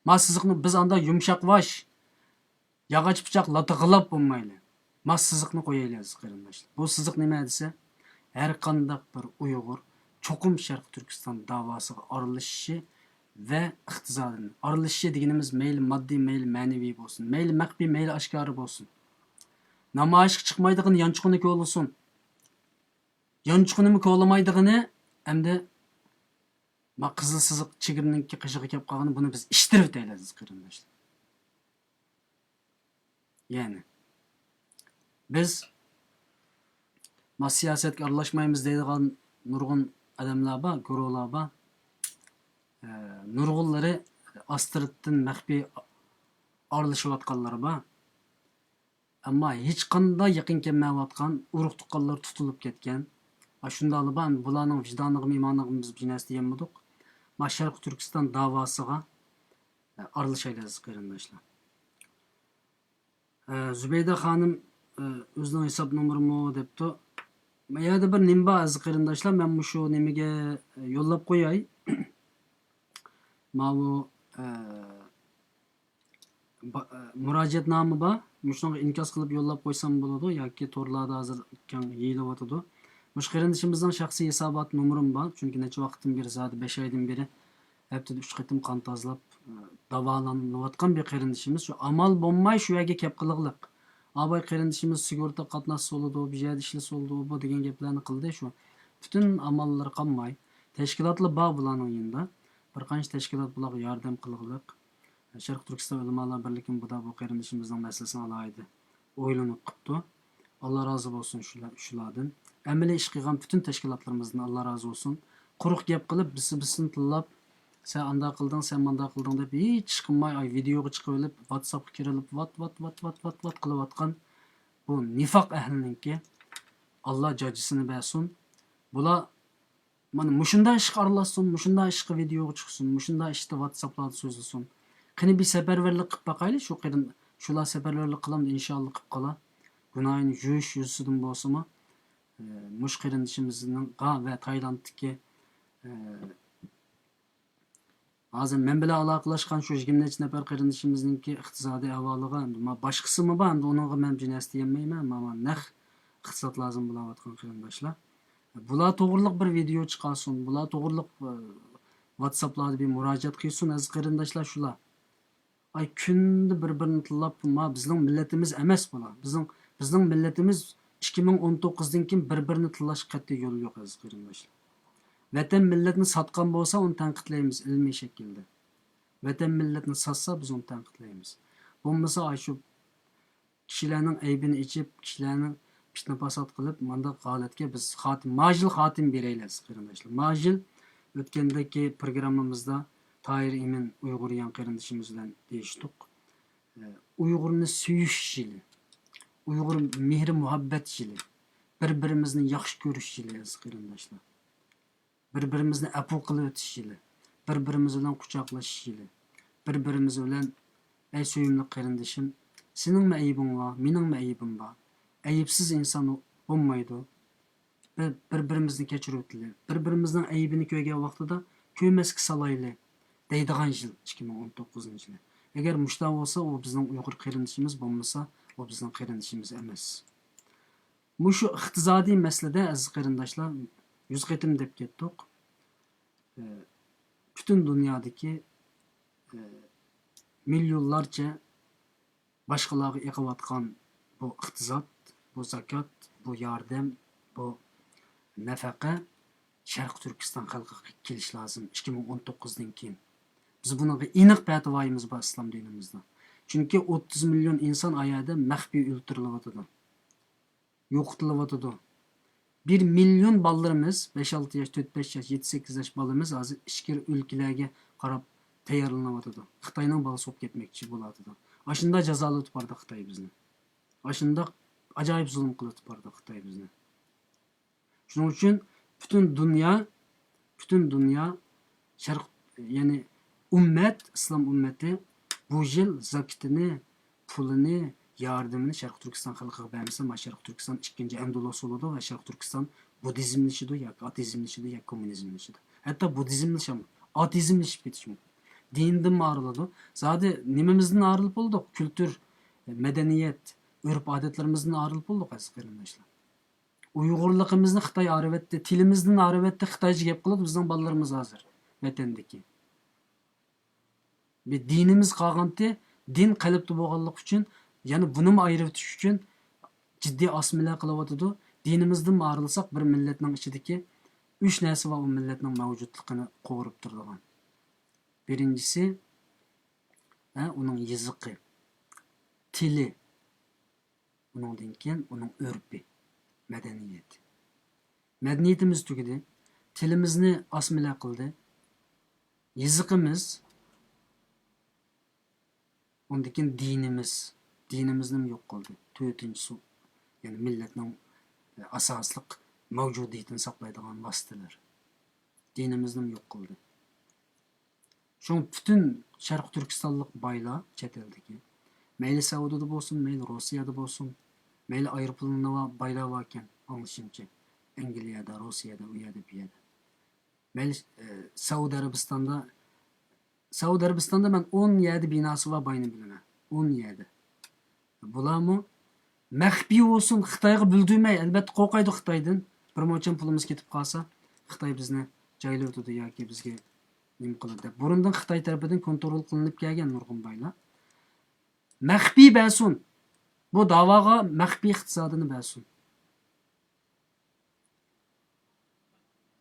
ما سىزىقنى بىز ئاندا يۇمشاق باش، ياغاچ پىچاق لاتا غىلاپ بولمايلى. ما سىزىقنى قويايلى، ئەزىز قېرىنداشلار. بۇ سىزىق نېمە دېسە، ھەر قانداق بىر ئۇيغۇر چوقۇم شەرقىي تۈركىستان داۋاسىغا ئارىلىشىشى ۋە ئىقتىسادىنى، ئارىلىشىشى دېگىنىمىز مەيلى ماددىي، مەيلى مەنىۋى بولسۇن، مەيلى مەخپىي، مەيلى ئاشكارا بولسۇن. نامايىشقا چىقمايدىغىنى يانچۇقىنى كولىسۇن. يانچۇقىنىمۇ كولىمايدىغىنى ئەمدى ما قىزىل سىزىق چېگرىنىڭكى قېشىغا كەپ قالغىنى، بۇنى بىز ئىشتىرىۋېتەيلى، ئەزىز قېرىنداشلار. يەنى بىز ما سىياسەتكە ئارىلاشمايمىز دەيدىغان نۇرغۇن ئادەملەر بار، گۇرۇھلار بار. ئە، نۇرغۇنلىرى ئاستىرتتىن مەخپىي ئارىلىشىۋاتقانلار بار. ئەمما ھېچقانداق يېقىن كەلمەيۋاتقان ئۇرۇق-تۇغقانلار تۇتۇلۇپ كەتكەن. ئاشۇنداقلا بار، ئەمدى بۇلارنىڭ ۋىجدانىغىمۇ، ئىمانىغىمۇ بىز بىر نەرسە دېيەلمىدۇق. ما شەرقىي تۈركىستان داۋاسىغا، ئە، ئارىلىشايلى، ئەزىز قېرىنداشلار. ئە، زۇبەيدە خانىم، ئە، ئۆزىنىڭ ھېساب نومۇرىمۇ دەپتۇ. ما يەردە بىر نېمە بار، ئەزىز قېرىنداشلار، مەن مۇشۇ نېمىگە، ئە، يوللاپ قوياي. ماۋۇ، ئە، با-، ئە، مۇراجىئەتنامە بار. مۇشۇنىڭغا ئىنكاس قىلىپ يوللاپ قويسام بولىدۇ ياكى تورلاردا ھازىر كەڭ يېيىلىۋاتىدۇ. مۇشۇ قېرىندىشىمىزنىڭ شەخسىي ھېسابات نومۇرىمۇ بار. چۈنكى نەچچە ۋاقىتتىن بېرى، زادى بەش ئايدىن بېرى ھەپتىدە ئۈچ قېتىم قان تازىلاپ، ئە، داۋالىنىۋاتقان بىر قېرىندىشىمىز. شۇ ئامال بولماي شۇ يەرگە كەپ قىلىغلىق. ئاباي قېرىندىشىمىز سۇگۇرتا قاتناشسا بولىدۇ، بىر يەردە ئىشلىسە بولىدۇ، بۇ دېگەن گەپلەرنى قىلدى. شۇ پۈتۈن ئاماللىرى قالماي، تەشكىلاتلا بار بۇلارنىڭ يېنىدا. بىر قانچە تەشكىلات بۇلارغا ياردەم قىلغلىق. شەرقىي تۈركىستان ئۆلىمالار بىرلىكىمۇ بۇدا بۇ قېرىندىشىمىزنىڭ مەسىلىسىنى ئالاھىدە ئويلىنىپ قىپتۇ. ئاللا رازى بولسۇن شۇلار-، شۇلاردىن. ئەمەلىي ئىش قىلغان پۈتۈن تەشكىلاتلىرىمىزدىن ئاللا رازى بولسۇن. قۇرۇق گەپ قىلىپ، بىسسە-بىسسىنى تىللاپ، سەن ئانداق قىلدىڭ، سەن مانداق قىلدىڭ دەپ ھېچ ئىش قىلماي، ئاي، ۋىدېيوغا چىقىۋېلىپ، ۋاتساپقا كىرىۋېلىپ، ۋات، ۋات، ۋات، ۋات، ۋات، ۋات قىلىۋاتقان بۇ نىفاق ئەھلىنىڭكى ئاللا جاجىسىنى بەرسۇن. بۇلار مانا مۇشۇنداق ئىشقا ئارىلاشسۇن، مۇشۇنداق ئىشقا ۋىدېيوغا چىقسۇن، مۇشۇنداق ئىشتا ۋاتساپلاردا سۆزلىسۇن. قېنى بىر سەپەرۋەرلىك قىلىپ باقايلى، شۇ قېرىن-، شۇلار سەپەرۋەرلىك قىلامدۇ، ئىنشاللا قىلىپ قالا. گۇناھىنى يۇيۇش يۈزىسىدىن بولسىمۇ، ئە، مۇشۇ قېرىندىشىمىزنىڭغا ۋە تايلاندتىكى، ئە، ھازىر مەن بىلەن ئالاقىلاشقان شۇ يىگىرمە نەچچە نەپەر قېرىندىشىمىزنىڭكى ئىقتىسادىي ئەھۋالىغا، ئەمدى ما باشقىسىمۇ بار، ئەمدى ئۇنىڭغا مەن بىر نەرسە دېيەلمەيمەن، ما، ما نەق ئىقتىساد لازىم بولاۋاتقان قېرىنداشلار. بۇلار توغرىلىق بىر ۋىدېيو چىقارسۇن، بۇلار توغرىلىق، ئە، ۋاتساپلاردا بىر مۇراجىئەت قىلسۇن، ئەزىز قېرىنداشلار شۇلار. ئاي، كۈندە بىر-بىرىنى تىللاپ، ما بىزنىڭ مىللىتىمىز ئەمەس بۇلار. بىزنىڭ، بىزنىڭ مىللىتىمىز ئىككى مىڭ ئون توققۇزدىن كېيىن بىر-بىرىنى تىللاشقا قەتئىي يول يوق، ئەزىز قېرىنداشلار. ۋەتەن مىللەتنى ساتقان بولسا، ئۇنى تەنقىدلەيمىز ئىلمىي شەكىلدە. ۋەتەن مىللەتنى ساتسا، بىز ئۇنى تەنقىدلەيمىز. بولمىسا، ئاي، شۇ كىشىلەرنىڭ ئەيىبىنى ئېچىپ، كىشىلەرنىڭ پىتنە-پاسات قىلىپ، مانداق ھالەتكە بىز خاتىم-، ماجىل خاتىمە بېرەيلى، ئەزىز قېرىنداشلار. ماجىل ئۆتكەندىكى پروگراممىمىزدا تاھىر ئىمىن ئۇيغۇر يەڭ قېرىندىشىمىز بىلەن دېيىشتۇق. ئە، ئۇيغۇرنى سۆيۈش يىلى، ئۇيغۇر مېھرى-مۇھەببەت يىلى، بىر-بىرىمىزنى ياخشى كۆرۈش يىلى، ئەزىز قېرىنداشلار. بىر-بىرىمىزنى ئەپۇ قىلىۋېتىش يىلى، بىر-بىرىمىز بىلەن قۇچاقلىشىش يىلى، بىر-بىرىمىز بىلەن، ئەي سۆيۈملۈك قېرىندىشىم، سېنىڭمۇ ئەيىبىڭ بار، مېنىڭمۇ ئەيىبىم بار. ئەيىبسىز ئىنسان بولمايدۇ. بىر، بىر-بىرىمىزنى كەچۈرۈۋېتىلى، بىر-بىرىمىزنىڭ ئەيىبىنى كۆرگەن ۋاقتىدا كۆرمەسكە سالايلى دەيدىغان يىل ئىككى مىڭ ئون توققۇزىنچى يىلى. ئەگەر مۇشۇنداق بولسا، ئۇ بىزنىڭ ئۇيغۇر قېرىندىشىمىز، بولمىسا ئۇ بىزنىڭ قېرىندىشىمىز ئەمەس. مۇشۇ ئىقتىسادىي مەسىلىدە، ئەزىز قېرىنداشلار، يۈز قېتىم دەپ كەتتۇق. ئە، پۈتۈن دۇنيادىكى، ئە، مىليونلارچە باشقىلارغا ئېقىۋاتقان بۇ ئىقتىساد، بۇ زاكات، بۇ ياردەم، بۇ نەپەقە شەرقىي تۈركىستان خەلقىگە كېلىشى لازىم، ئىككى مىڭ ئون توققۇزدىن كېيىن. بىز بۇنىڭغا ئېنىق پەتىۋايىمىز بار ئىسلام دىنىمىزدا. چۈنكى ئوتتۇز مىليون ئىنسان ئايەردە مەخپىي ئۆلتۈرۈلۈۋاتىدۇ، يوقىتىلىۋاتىدۇ. بىر مىليون بالىلىرىمىز، بەش ئالتە ياش، تۆت بەش ياش، يەتتە سەككىز ياش بالىمىز ھازىر ئىچكىرى ئۆلكىلەرگە قاراپ تەييارلىنىۋاتىدۇ. خىتاينىڭ بالىسى بولۇپ كەتمەكچى بولۇۋاتىدۇ. ئاشۇنداق جازالىتىپ بارىدۇ خىتاي بىزنى. ئاشۇنداق ئاجايىپ زۇلۇم قىلىۋېتىپ بارىدۇ خىتاي بىزنى. شۇنىڭ ئۈچۈن پۈتۈن دۇنيا، پۈتۈن دۇنيا شەرق، يەنى ئۈممەت، ئىسلام ئۈممىتى بۇ يىل زاكىتىنى، پۇلىنى، ياردىمىنى شەرقىي تۈركىستان خەلقىگە بەرمىسە، مانا شەرقىي تۈركىستان ئىككىنچى ئەندۇلۇس بولىدۇ ۋە شەرقىي تۈركىستان بۇددىزملىشىدۇ ياكى ئاتېئىزملىشىدۇ ياكى كوممۇنىزملىشىدۇ. ھەتتا بۇددىزملىشامدۇ، ئاتېئىزملىشىپ كېتىشى مۇمكىن. دىندىنمۇ ئايرىلىدۇ. زادى نېمىمىزدىن ئايرىلىپ بولدۇق؟ كۈلتۈر، مەدەنىيەت، ئۆرپ-ئادەتلىرىمىزدىن ئايرىلىپ بولدۇق، ئەزىز قېرىنداشلار. ئۇيغۇرلۇقىمىزنى خىتاي ئايرىۋەتتى، تىلىمىزدىن ئايرىۋەتتى، خىتايچە گەپ قىلىدۇ بىزنىڭ بالىلىرىمىز ھازىر ۋەتەندىكى. بىر دىنىمىز قالغانتى، دىن قەلبتە بولغانلىقى ئۈچۈن، يەنە بۇنىمۇ ئايرىۋېتىش ئۈچۈن جىددىي ئاسسىمىلە قىلىۋاتىدۇ. دىنىمىزدىنمۇ ئايرىلساق، بىر مىللەتنىڭ ئىچىدىكى ئۈچ نەرسە بار، ئۇ مىللەتنىڭ مەۋجۇتلۇقىنى قوغدىرىپ تۇرىدىغان. بىرىنچىسى، ھە، ئۇنىڭ يېزىقى، تىلى، ئۇنىڭدىن كېيىن ئۇنىڭ ئۆرپى، مەدەنىيىتى. مەدەنىيىتىمىز تۈگىدى، تىلىمىزنى ئاسسىمىلە قىلدى، يېزىقىمىز، ئۇندىن كېيىن دىنىمىز، دىنىمىزنىمۇ يوق قىلدى. تۆتىنچىسى، يەنى مىللەتنىڭ ئاساسلىق مەۋجۇدىيىتىنى ساقلايدىغان ۋاسىتىلەر، دىنىمىزنىمۇ يوق قىلدى. شۇڭا پۈتۈن شەرقىي تۈركىستانلىق بايلار چەت ئەلدىكى، مەيلى سەئۇدىدا بولسۇن، مەيلى روسىيەدە بولسۇن، مەيلى ئايروپىلانى بار بايلار باركەن، ئاڭلىشىمچە، ئەنگلىيەدە، روسىيەدە، ئۇ يەردە، بۇ يەردە. مەيلى، ئە، سەئۇدى ئەرەبىستاندا، سەئۇدى ئەرەبىستاندا مەن ئون يەردە بىناسى بار باينى بىلىمەن. ئون يەردە. بۇلارمۇ مەخپىي بولسۇن، خىتايغا بىلدۈرمەي، ئەلۋەتتە قورقايدۇ خىتايدىن. بىر موچەن پۇلىمىز كېتىپ قالسا، خىتاي بىزنى جايلىۋېتىدۇ ياكى بىزگە نېمە قىلىدۇ دەپ. بۇرۇندىن خىتاي تەرىپىدىن كونترول قىلىنىپ كەلگەن نۇرغۇن بايلار. مەخپىي بەرسۇن. بۇ داۋاغا مەخپىي ئىقتىسادىنى بەرسۇن.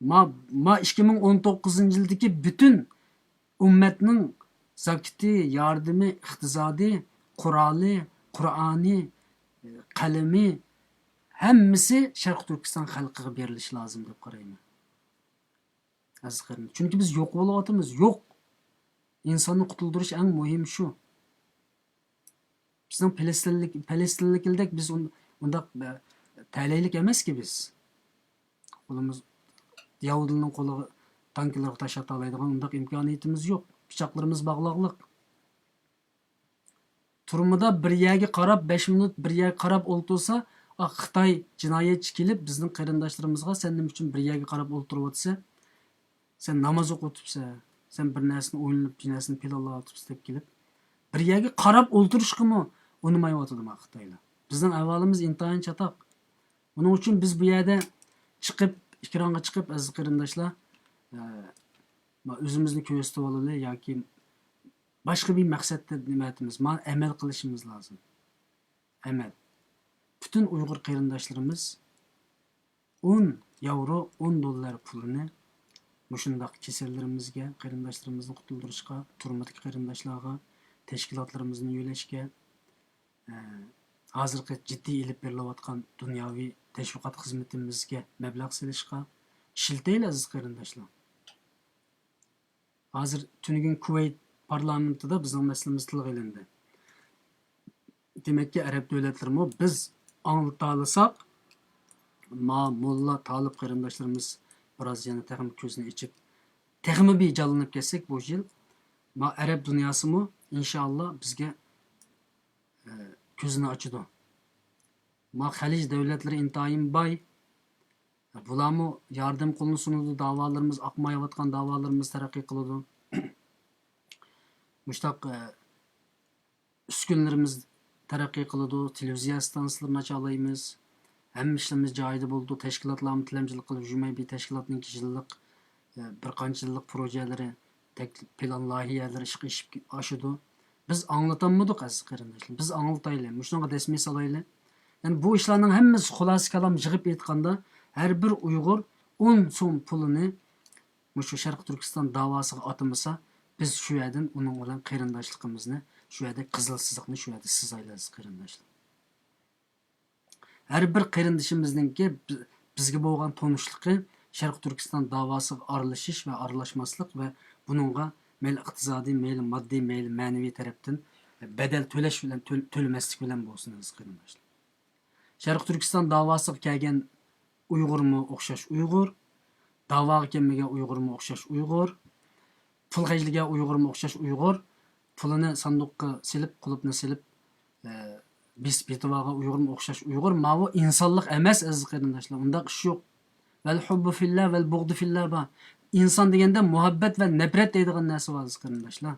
ما، ما ئىككى مىڭ ئون توققۇزىنچى يىلدىكى پۈتۈن ئۈممەتنىڭ زاكىتى، ياردىمى، ئىقتىسادى، قورالى، قورالى، قەلىمى، ھەممىسى شەرقىي تۈركىستان خەلقىگە بېرىلىشى لازىم دەپ قارايمەن. ئەزىز قېرىنداش، چۈنكى بىز يوق بولۇۋاتىمىز، يوق. ئىنساننى قۇتۇلدۇرۇش ئەڭ مۇھىم شۇ. بىزنىڭ پەلەستىنلىك، پەلەستىنلىكلەردەك بىز ئۇن-، ئۇنداق، ئە، تەلەيلىك ئەمەسكى بىز. قولىمىز يەھۇدىيلارنىڭ قولىغا، تانكىلارغا تاش ئاتالايدىغان ئۇنداق ئىمكانىيىتىمىز يوق. پىچاقلىرىمىز باغلاقلىق. تۈرمىدە بىر يەرگە قاراپ، بەش مىنۇت بىر يەرگە قاراپ ئولتۇرسا، ئا، خىتاي جىنايەتچى كېلىپ بىزنىڭ قېرىنداشلىرىمىزغا، سەن نېمە ئۈچۈن بىر يەرگە قاراپ ئولتۇرۇۋاتىسەن؟ سەن ناماز ئوقۇۋاتىسەن، سەن بىر نەرسىنى ئويلىنىپ، بىر نەرسىنى پىلانلاۋاتىسەن دەپ كېلىپ، بىر يەرگە قاراپ ئولتۇرۇشقىمۇ ئۇنىمايۋاتىدۇ ما خىتايلار. بىزنىڭ ئەھۋالىمىز ئىنتايىن چاتاق. بۇنىڭ ئۈچۈن بىز بۇ يەردە چىقىپ، ئېكرانغا چىقىپ، ئەزىز قېرىنداشلار، ئە، ما ئۆزىمىزنى كۆرسىتىۋالىلى ياكى باشقا بىر مەقسەتتە نېمە ئېتىمىز، ما ئەمەل قىلىشىمىز لازىم. ئەمەل. پۈتۈن ئۇيغۇر قېرىنداشلىرىمىز ئون ياۋرو، ئون دوللار پۇلىنى مۇشۇنداق كېسەللىرىمىزگە، قېرىنداشلىرىمىزنى قۇتۇلدۇرۇشقا، تۈرمىدىكى قېرىنداشلارغا، تەشكىلاتلىرىمىزنى يۆلەشكە، ئە، ھازىرقى جىددىي ئېلىپ بېرىلىۋاتقان دۇنياۋى تەشۋىقات خىزمىتىمىزگە مەبلەغ سېلىشقا ئىشلىتەيلى، ئەزىز قېرىنداشلار. ھازىر تۈنۈگۈن كۇۋەيت پارلامېنتىدا بىزنىڭ مەسىلىمىز تىلغا ئېلىندى. دېمەككى، ئەرەب دۆلەتلىرىمۇ بىز ئاڭلىتالىساق، ما موللا تالىپ قېرىنداشلىرىمىز بىراز يەنە تېخىمۇ كۆزىنى ئېچىپ، تېخىمۇ بىر جانلىنىپ كەتسەك بۇ يىل، ما ئەرەب دۇنياسىمۇ ئىنشائاللا بىزگە، ئە، كۆزىنى ئاچىدۇ. ما خەلىج دۆلەتلىرى ئىنتايىن باي. بۇلارمۇ ياردەم قولىنى سۇنىدۇ، داۋالىرىمىز، ئاقمايۋاتقان داۋالىرىمىز تەرەققىي قىلىدۇ. مۇشتاق، ئە، ئۈسكۈنىلىرىمىز تەرەققىي قىلىدۇ، تېلېۋىزىيە ئىستانسىلىرىنى ئاچالايمىز. ھەممە ئىشلىرىمىز جايىدا بولىدۇ، تەشكىلاتلارمۇ تىلەمچىلىك قىلىپ يۈرمەي، بىر تەشكىلاتنىڭكى يىللىق، ئە، بىر قانچە يىللىق پروژەلىرى، تەكلىپ، پىلان، لايىھەلىرى ئىشقا ئېشىپ ئاشىدۇ. بىز ئاڭلىتالمىدۇق، ئەزىز قېرىنداشلار. بىز ئاڭلىتايلى، مۇشۇنىڭغا دەسمىيە سالايلى. يەنى بۇ ئىشلارنىڭ ھەممىسى خۇلاسە كالام يىغىپ ئېيتقاندا، ھەر بىر ئۇيغۇر ئون سوم پۇلىنى مۇشۇ شەرقىي تۈركىستان داۋاسىغا ئاتىمىسا، بىز شۇ يەردىن ئۇنىڭ بىلەن قېرىنداشلىقىمىزنى، شۇ يەردە قىزىل سىزىقنى شۇ يەردە سىزايلى، ئەزىز قېرىنداشلار. ھەر بىر قېرىندىشىمىزنىڭكى بىزگە بولغان تونۇشلۇقى شەرقىي تۈركىستان داۋاسىغا ئارىلىشىش ۋە ئارىلاشماسلىق ۋە بۇنىڭغا مەيلى ئىقتىسادىي، مەيلى ماددىي، مەيلى مەنىۋى تەرەپتىن بەدەل تۆلەش بىلەن، تۆل-، تۆلىمەسلىك بىلەن بولسۇن، ئەزىز قېرىنداشلار. شەرقىي تۈركىستان داۋاسىغا كەلگەن ئۇيغۇرمۇ ئوخشاش ئۇيغۇر، داۋاغا كەلمىگەن ئۇيغۇرمۇ ئوخشاش ئۇيغۇر، پۇل خەجلىگەن ئۇيغۇرمۇ ئوخشاش ئۇيغۇر، پۇلىنى ساندۇققا سېلىپ، قۇلۇپنى سېلىپ، ئە، بېسىپ يېتىۋالغان ئۇيغۇرمۇ ئوخشاش ئۇيغۇر. ماۋۇ ئىنسانلىق ئەمەس، ئەزىز قېرىنداشلار، ئۇنداق ئىش يوق. ۋەل ھۇببۇ فىللا، ۋەل بۇغدۇ فىللا بار. ئىنسان دېگەندە مۇھەببەت ۋە نەپرەت دەيدىغان نەرسە بار، ئەزىز قېرىنداشلار.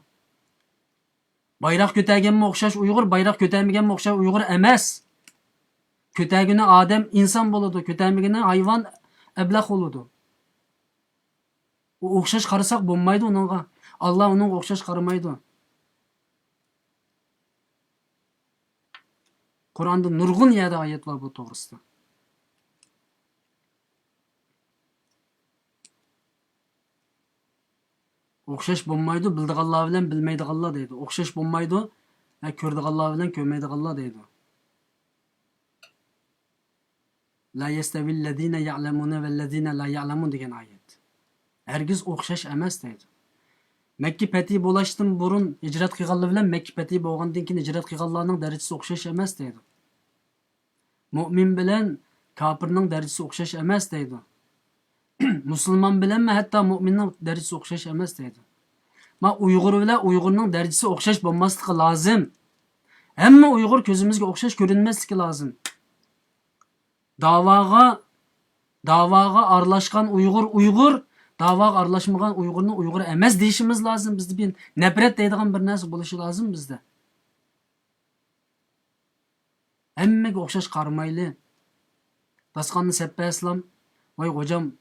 بايراق كۆتەرگەنمۇ ئوخشاش ئۇيغۇر، بايراق كۆتەرمىگەنمۇ ئوخشاش ئۇيغۇر ئەمەس. كۆتەرگىنى ئادەم، ئىنسان بولىدۇ، كۆتەرمىگىنى ھايۋان، ئەبلەخ بولىدۇ. ئۇ ئوخشاش قارىساق بولمايدۇ ئۇنىڭغا. ئاللا ئۇنىڭغا ئوخشاش قارىمايدۇ. قۇرئاندا نۇرغۇن يەردە ئايەت بار بۇ توغرىسىدا. ئوخشاش بولمايدۇ، بىلىدىغانلار بىلەن بىلمەيدىغانلار دەيدۇ. ئوخشاش بولمايدۇ، ھە، كۆرىدىغانلار بىلەن كۆرمەيدىغانلار دەيدۇ. لا يەستەۋى لەزىنە يەلەمۇنە ۋە لەزىنە لا يەلەمۇن دېگەن ئايەت. ھەرگىز ئوخشاش ئەمەس دەيدۇ. مەككە پەتھى بولۇشتىن بۇرۇن ھىجرەت قىلغانلار بىلەن مەككە پەتھى بولغاندىن كېيىن ھىجرەت قىلغانلارنىڭ دەرىجىسى ئوخشاش ئەمەس دەيدۇ. مۆمىن بىلەن كاپىرنىڭ دەرىجىسى ئوخشاش ئەمەس دەيدۇ. مۇسۇلمان بىلەنمۇ ھەتتا مۆمىننىڭ دەرىجىسى ئوخشاش ئەمەس دەيدۇ. ما ئۇيغۇر بىلەن ئۇيغۇرنىڭ دەرىجىسى ئوخشاش بولماسلىقى لازىم. ھەممە ئۇيغۇر كۆزىمىزگە ئوخشاش كۆرۈنمەسلىكى لازىم. داۋاغا، داۋاغا ئارىلاشقان ئۇيغۇر ئۇيغۇر، داۋاغا ئارىلاشمىغان ئۇيغۇرنى ئۇيغۇر ئەمەس دېيىشىمىز لازىم. بىزدە بىر نەپرەت دەيدىغان بىر نەرسە بولۇشى لازىم بىزدە. ھەممىگە ئوخشاش قارىمايلى. داستىخاننى سەپپە ئەسلام، ۋاي غوجام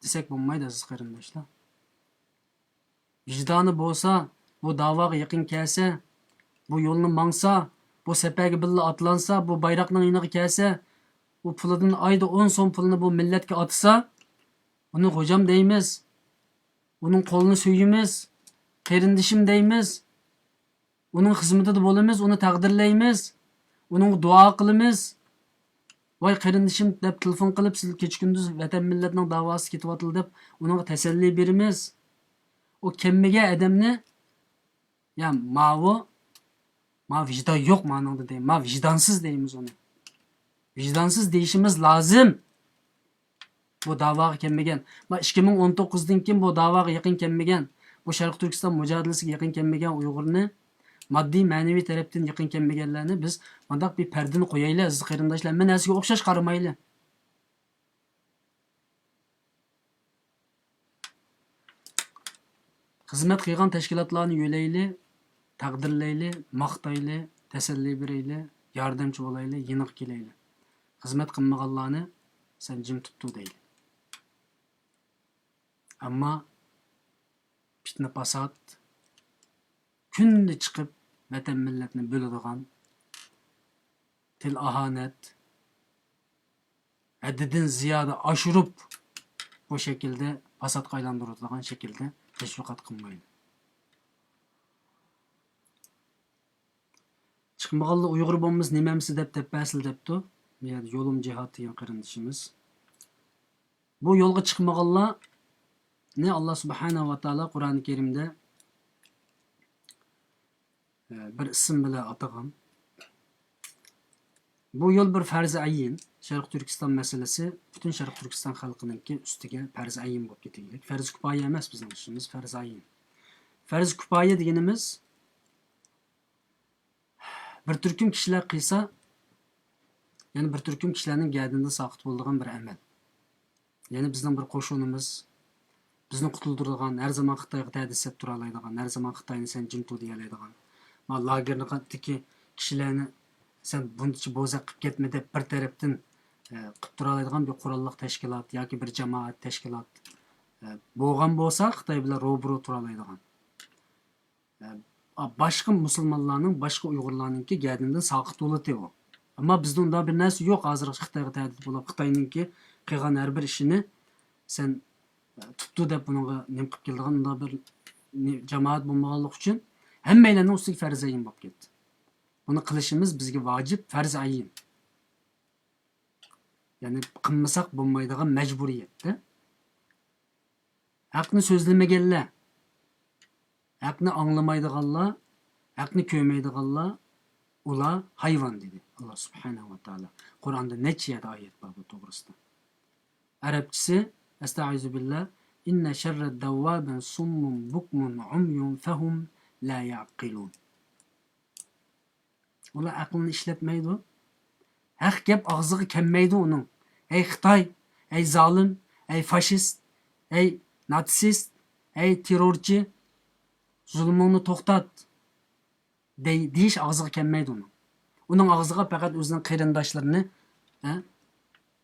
دېسەك بولمايدۇ، ئەزىز قېرىنداشلار. ۋىجدانى بولسا، بۇ داۋاغا يېقىن كەلسە، بۇ يولنى ماڭسا، بۇ سەپەرگە بىللە ئاتلانسا، بۇ بايراقنىڭ يېنىغا كەلسە، ئۇ پۇلىدىن، ئايدا ئون سوم پۇلنى بۇ مىللەتكە ئاتىسا، ئۇنى غوجام دەيمىز، ئۇنىڭ قولىنى سۆيىمىز، قېرىندىشىم دەيمىز. ئۇنىڭ خىزمىتىدە بولىمىز، ئۇنى تەقدىرلەيمىز، ئۇنىڭغا دۇئا قىلىمىز. ۋاي قېرىندىشىم دەپ تېلېفون قىلىپ، سىز كېچە-كۈندۈز ۋەتەن مىللەتنىڭ داۋاسى كېتىۋاتىدۇ دەپ ئۇنىڭغا تەسەللى بېرىمىز. ئۇ كەممىگەن ئادەمنى، يا ماۋۇ، ما ۋىجدان يوق مانىڭدا دەي، ما ۋىجدانسىز دەيمىز ئۇنى. ۋىجدانسىز دېيىشىمىز لازىم. بۇ داۋاغا كەلمىگەن، ما ئىككى مىڭ ئون توققۇزدىن كېيىن بۇ داۋاغا يېقىن كەلمىگەن، بۇ شەرقىي تۈركىستان مۇجادىلىسىگە يېقىن كەلمىگەن ئۇيغۇرنى، ماددىي، مەنىۋى تەرەپتىن يېقىن كەلمىگەنلەرنى بىز مۇنداق بىر پەردىنى قويايلى، ئەزىز قېرىنداشلار، ھەممە نەرسىگە ئوخشاش قارىمايلى. خىزمەت قىلغان تەشكىلاتلارنى يۆلەيلى، تەقدىرلەيلى، ماختايلى، تەسەللى بېرەيلى، ياردەمچى بولايلى، يېنىغا كېلەيلى. خىزمەت قىلمىغانلارنى سەن جىم تۇتتۇ دەيلى. ئەمما پىتنە-پاسات، كۈندە چىقىپ ۋەتەن مىللەتنى بۆلىدىغان، تىل ئاھانەت، ھەددىدىن زىيادە ئاشۇرۇپ، بۇ شەكىلدە پاساتقا ئايلاندۇرىدىغان شەكىلدە تەشۋىقات قىلمايلى. چىقمىغانلا ئۇيغۇر بولمىسا نېمەمسە دەپ دەپ بەرسىلە دەپتۇ. بۇ يەردە يولۇم جىھاد دېگەن قېرىندىشىمىز. بۇ يولغا چىقمىغانلارنى ئاللا سۇبھانەھۇ ۋە تائالا قۇرئانى كەرىمدە، ئە، بىر ئىسىم بىلەن ئاتىغان. بۇ يول بىر پەرزى ئەين. شەرقىي تۈركىستان مەسىلىسى پۈتۈن شەرقىي تۈركىستان خەلقىنىڭكى ئۈستىگە پەرزى ئەين بولۇپ كېتىگلىك. پەرزى كۇپايە ئەمەس بىزنىڭ ئىشىمىز، پەرزى ئەين. پەرزى كۇپايە دېگىنىمىز، بىر تۈركۈم كىشىلەر قىلسا، يەنە بىر تۈركۈم كىشىلەرنىڭ گەدىنىدىن ساقىت بولىدىغان بىر ئەمەل. يەنى بىزنىڭ بىر قوشۇنىمىز، بىزنى قۇتۇلدۇرىدىغان، ھەر زامان خىتايغا تەدىسەپ تۇرالايدىغان، ھەر زامان خىتاينى سەن جىم تۇر دېيەلەيدىغان، ما لاگېرنىڭ قاتتىكى كىشىلەرنى سەن بۇنچە بوزەك قىپ كەتمە دەپ بىر تەرەپتىن، ئە، قىپ تۇرالايدىغان بىر قوراللىق تەشكىلات ياكى بىر جامائەت، تەشكىلات، ئە، بولغان بولسا خىتاي بىلەن روبىرو تۇرالايدىغان. ئە، باشقا مۇسۇلمانلارنىڭ، باشقا ئۇيغۇرلارنىڭكى گەدىنىدىن ساقىت دۆلىتى ئۇ. ئەمما بىزدە ئۇنداق بىر نەرسە يوق. ھازىر خىتايغا تەدىت بولۇپ، خىتاينىڭكى قىلغان ھەر بىر ئىشىنى سەن، ئە، تۇتتۇ دەپ بۇنىڭغا نېمە قىلىپ كېلىدىغان ئۇنداق بىر نى-، جامائەت بولمىغانلىقى ئۈچۈن ھەممەيلەننىڭ ئۈستىگە پەرز ئەين بولۇپ كەتتى. بۇنى قىلىشىمىز بىزگە ۋاجىپ، پەرز ئەين. يەنى قىلمىساق بولمايدىغان مەجبۇرىيەتتە. ھەقنى سۆزلىمىگەنلەر، ھەقنى ئاڭلىمايدىغانلار، ھەقنى كۆرمەيدىغانلار، ئۇلار ھايۋان، دېدى ئاللا سۇبھانەھۇ ۋە تائالا. قۇرئاندا نەچچە يەردە ئايەت بار بۇ توغرىسىدا. ئەرەبچىسى، ئەستەئىزۇ بىللا، إن شر الدواب صم بكم عمي فهم لا يعقلون. ئۇلار ئەقلىنى ئىشلەتمەيدۇ. ھەق گەپ ئاغزىغا كەلمەيدۇ ئۇنىڭ. ئەي خىتاي، ئەي زالىم، ئەي فاشىست، ئەي ناتسىست، ئەي تېررورچى، زۇلمۇڭنى توختات، دەي-، دېيىش ئاغزىغا كەلمەيدۇ ئۇنىڭ. ئۇنىڭ ئاغزىغا پەقەت ئۆزىنىڭ قېرىنداشلىرىنى، ھە،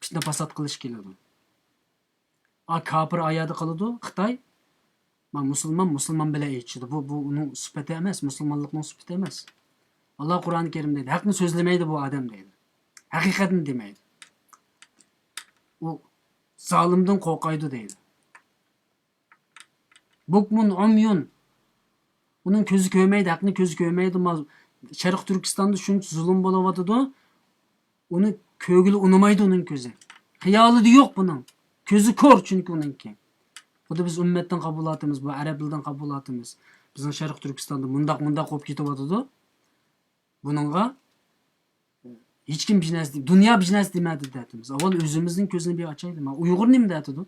پىتنە پاسات قىلىش كېلىدۇ. ئا، كاپىر ئايەدە قالىدۇ، خىتاي. ما، مۇسۇلمان مۇسۇلمان بىلەن ئېچىشىدۇ. بۇ، بۇ ئۇنىڭ سۈپىتى ئەمەس، مۇسۇلمانلىقنىڭ سۈپىتى ئەمەس. ئاللا قۇرئانى كەرىم دەيدۇ، ھەقنى سۆزلىمەيدۇ بۇ ئادەم دەيدۇ. ھەقىقەتنى دېمەيدۇ. ئۇ زالىمدىن قورقايدۇ دەيدۇ. بۇكمۇن ئۇميۇن. ئۇنىڭ كۆزى كۆرمەيدۇ، ھەقنى كۆزى كۆرمەيدۇ. ما، شەرقىي تۈركىستاندا شۇنچە زۇلۇم بولۇۋاتىدۇ. ئۇنى كۆرگىلى ئۇنىمايدۇ ئۇنىڭ كۆزى. خىيالىدا يوق بۇنىڭ. كۆزى كور چۈنكى ئۇنىڭكى. خۇددى بىز ئۈممەتتىن قالىپ بولاتىمىز، بۇ ئەرەبلەردىن قالىپ بولاتىمىز. بىزنىڭ شەرقىي تۈركىستاندا مۇنداق، مۇنداق بولۇپ كېتىۋاتىدۇ. بۇنىڭغا ھېچكىم بىر نەرسە، دۇنيا بىر نەرسە دېمەيدۇ دەتىمىز. ئاۋۋال ئۆزىمىزنىڭ كۆزىنى بىر ئاچايلى. ما ئۇيغۇر نېمە دەتىدۇ؟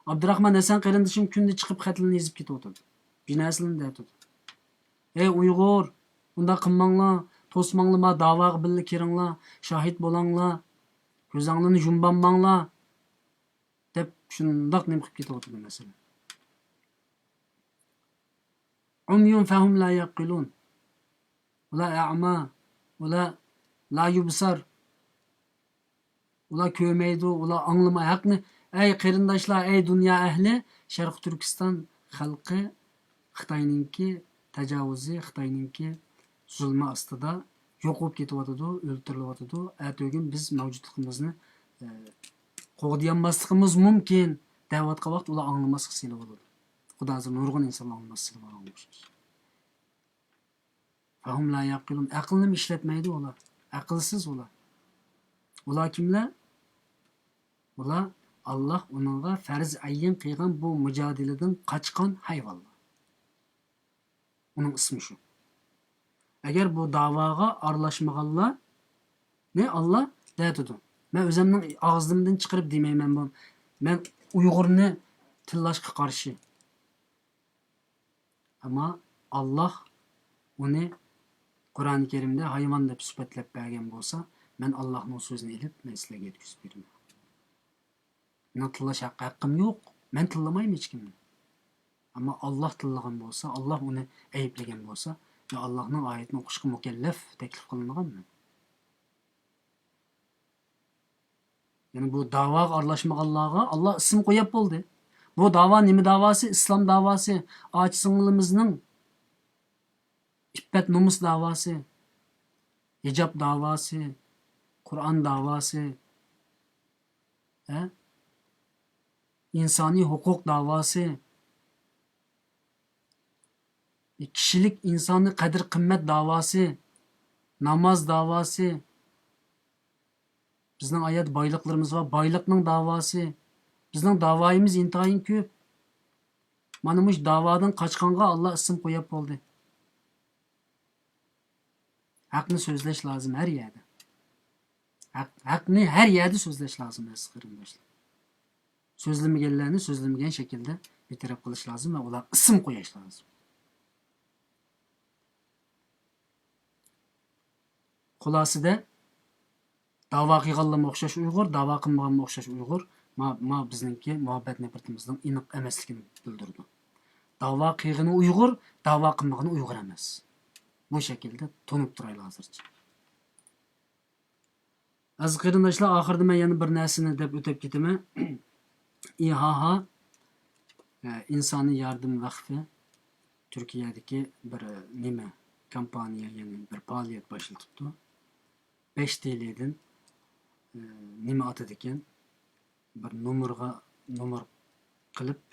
ئابدۇراخمان ھەسەن قېرىندىشىم كۈندە چىقىپ خەتلىرىنى يېزىپ كېتىۋاتىدۇ. بىر نەرسىلەرنى دەتىدۇ. ئەي ئۇيغۇر، ئۇنداق قىلماڭلار، توسماڭلار، ما داۋاغا بىللە كىرىڭلار، شاھىت بولاڭلار، كۆزۈڭلارنى يۇمۇۋالماڭلار دەپ شۇنداق نېمە قىلىپ كېتىۋاتىدۇ مەسىلەن. ئۇميۇن فەھۇم لا يەقىلۇن. ئۇلار ئەما، ئۇلار لا يۇبسار. ئۇلار كۆرمەيدۇ، ئۇلار ئاڭلىماي. ھەقنى، ئەي قېرىنداشلار، ئەي دۇنيا ئەھلى، شەرقىي تۈركىستان خەلقى خىتاينىڭكى تاجاۋۇزى، خىتاينىڭكى زۇلمى ئاستىدا يوق بولۇپ كېتىۋاتىدۇ، ئۆلتۈرۈلۈۋاتىدۇ. ئەتىگۈن بىز مەۋجۇتلۇقىمىزنى، ئە، قوغدىيالماسلىقىمىز مۇمكىن دەۋاتقان ۋاقىت ئۇلار ئاڭلىماسلىق سېلىۋالىدۇ. خۇدا ھازىر نۇرغۇن ئىنسانلار ئاڭلىماس سېلىۋالغان ئوخشاش. فەھۇم لا يەقىلۇن. ئەقلىنىمۇ ئىشلەتمەيدۇ ئۇلار. ئەقىلسىز ئۇلار. ئۇلار كىملەر؟ ئۇلار ئاللا ئۇنىڭغا پەرز ئەين قىلغان بۇ مۇجادىلىدىن قاچقان ھايۋانلار. ئۇنىڭ ئىسمى شۇ. ئەگەر بۇ داۋاغا ئارىلاشمىغانلارنى ئاللا دەتىدۇ. مەن ئۆزۈمنىڭ ئاغزىمدىن چىقىرىپ دېمەيمەن بۇ. مەن ئۇيغۇرنى تىللاشقا قارشى. ئەمما ئاللا ئۇنى قۇرئانى كەرىمدە ھايۋان دەپ سۈپەتلەپ بەرگەن بولسا، مەن ئاللانىڭ سۆزىنى ئېلىپ، مەن سىلەرگە يەتكۈزۈپ بېرىمەن. مېنىڭ تىللاش ھەق-، ھەققىم يوق. مەن تىللىمايمەن ھېچكىمنى. ئەمما ئاللا تىللىغان بولسا، ئاللا ئۇنى ئەيىبلىگەن بولسا، مەن ئاللانىڭ ئايىتىنى ئوقۇشقا مۇكەللەپ تەكلىپ قىلىنغانمەن. يەنى بۇ داۋاغا ئارىلاشمىغانلارغا ئاللا ئىسىم قويۇپ بولدى. بۇ داۋا نېمە داۋاسى؟ ئىسلام داۋاسى. ئاچا-سىڭلىمىزنىڭ ئىپپەت-نومۇس داۋاسى. ھىجاب داۋاسى. قۇرئان داۋاسى. ھە؟ ئىنسانىي ھوقۇق داۋاسى. كىشىلىك ئىنسانىي قەدىر-قىممەت داۋاسى، ناماز داۋاسى. بىزنىڭ ئايەت بايلىقلىرىمىز بار، بايلىقنىڭ داۋاسى. بىزنىڭ داۋايىمىز ئىنتايىن كۆپ. مانا مۇشۇ داۋادىن قاچقانغا ئاللا ئىسىم قويۇپ بولدى. ھەقنى سۆزلەش لازىم ھەر يەردە. ھەق، ھەقنى ھەر يەردە سۆزلەش لازىم، ئەزىز قېرىنداشلار. سۆزلىمىگەنلەرنى سۆزلىمىگەن شەكىلدە بىر تەرەپ قىلىش لازىم ۋە ئۇلارغا ئىسىم قويۇش لازىم. خۇلاسىدە، داۋا قىلغانلارمۇ ئوخشاش ئۇيغۇر، داۋا قىلمىغانمۇ ئوخشاش ئۇيغۇر. ما، ما بىزنىڭكى مۇھەببەت نەپرىتىمىزنىڭ ئېنىق ئەمەسلىكىنى بىلدۈرىدۇ. داۋا قىلغىنى ئۇيغۇر، داۋا قىلمىغىنى ئۇيغۇر ئەمەس. بۇ شەكىلدە تونۇپ تۇرايلى ھازىرچە. ئەزىز قېرىنداشلار، ئاخىرىدا مەن يەنە بىر نەرسىنى دەپ ئۆتۈپ كېتىمەن. ئىھاھا، ئە، ئىنسانىي ياردەم ۋەقفى تۈركىيەدىكى بىر، ئە، نېمە، كامپانىيە، يەنى بىر پائالىيەت باشلىتىپتۇ. بەش تىلىدىن، ئە، نېمە ئاتىدىكەن؟ بىر نومۇرغا، نومۇر قىلىپ،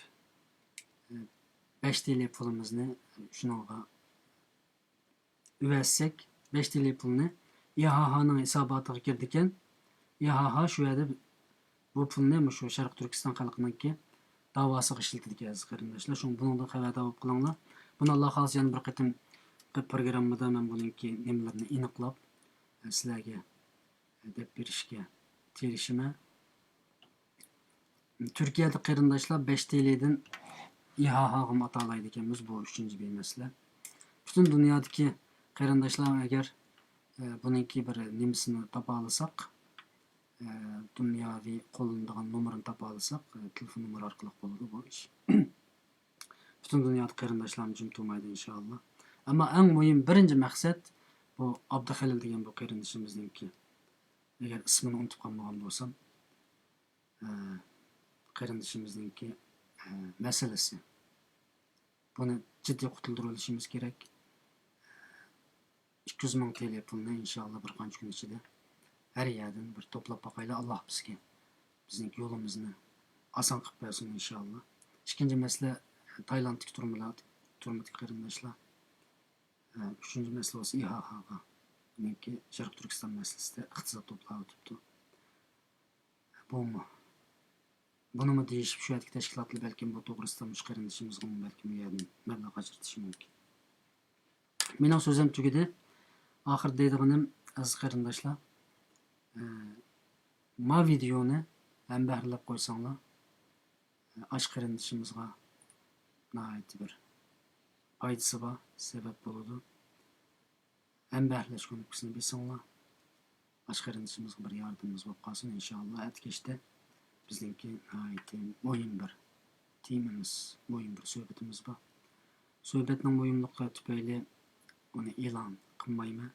بەش تىيىن پۇلىمىزنى شۇنىڭغا ئەۋەتسەك، بەش تىيىن پۇلنى ئىھاھانىڭ ھېساباتىغا كىرىدىكەن. ئىھاھا شۇ يەردە بۇ پۇلنى مۇشۇ شەرقىي تۈركىستان خەلقىنىڭكى داۋاسىغا ئىشلىتىدىكەن، ئەزىز قېرىنداشلار. شۇڭا بۇنىڭدىن خەۋەردار بولۇپ قېلىڭلار. بۇنى ئاللا خالىسا يەنە بىر قېتىم پروگراممىدا مەن بۇنىڭكى نېمىلىرىنى ئېنىقلاپ، سىلەرگە دەپ بېرىشكە تىرىشىمەن. تۈركىيەدە قېرىنداشلار بەش تىيىندىن ئىھاھاغىمۇ ئاتالايدىكەنمىز، بۇ ئۈچىنچى بىر مەسىلە. پۈتۈن دۇنيادىكى قېرىنداشلار ئەگەر، ئە، بۇنىڭكى بىر نېمىسىنى تاپالىساق، ئە، دۇنياۋى قوللىنىدىغان نومۇرىنى تاپالىساق، ئە، تېلېفون نومۇرى ئارقىلىق بولىدۇ بۇ ئىش. پۈتۈن دۇنيادا قېرىنداشلارمۇ جىم تۇرمايدۇ، ئىنشائاللا. ئەمما ئەڭ مۇھىم بىرىنچى مەقسەت بۇ ئابدۇخېلىل دېگەن بۇ قېرىندىشىمىزنىڭكى، ئەگەر ئىسمىنى ئۇنتۇپ قالمىغان بولسام، ئە، قېرىندىشىمىزنىڭكى، ئە، مەسىلىسى. بۇنى جىددىي قۇتۇلدۇرۇۋېلىشىمىز كېرەك. ئىككى يۈز مىڭ تىيىن پۇلنى ئىنشائاللا بىر قانچە كۈن ئىچىدە ھەر يەردىن بىر توپلاپ باقايلى. ئاللا بىزگە، بىزنىڭ يولىمىزنى ئاسان قىلىپ بەرسۇن ئىنشائاللا. ئىككىنچى مەسىلە، تايلاندتىكى تۈرمىلەر، تۈرمىدىكى قېرىنداشلار. ئۈچىنچى مەسىلە بولسا ئىھاھاغا، بۇنىڭكى شەرقىي تۈركىستان مەسىلىسىدە ئىقتىساد توپلاۋېتىپتۇ. بۇمۇ، بۇنىمۇ دېيىشىپ، شۇ يەردىكى تەشكىلاتلار بەلكىم بۇ توغرىسىدا مۇشۇ قېرىندىشىمىزغىمۇ بەلكىم بۇ يەردىن مەبلەغ ئاجرىتىشى مۇمكىن. مېنىڭ سۆزۈم تۈگىدى. ئاخىرىدا دەيدىغىنىم، ئەزىز قېرىنداشلار، ئە، ما ۋىدېئونى ھەمبەھىرلەپ قويساڭلار، ئاشۇ قېرىندىشىمىزغا ناھايىتى بىر پايدىسى بار، سەۋەب بولىدۇ. ھەمبەھىرلەش كۇنۇپكىسىنى بېسىڭلار. ئاشۇ قېرىندىشىمىزغا بىر ياردىمىمىز بولۇپ قالسۇن، ئىنشائاللا. ئەتە كەچتە بىزنىڭكى ناھايىتى مۇھىم بىر تېمىمىز، مۇھىم بىر سۆھبىتىمىز بار. سۆھبەتنىڭ مۇھىملىقى تۈپەيلى ئۇنى ئېلان قىلمايمەن.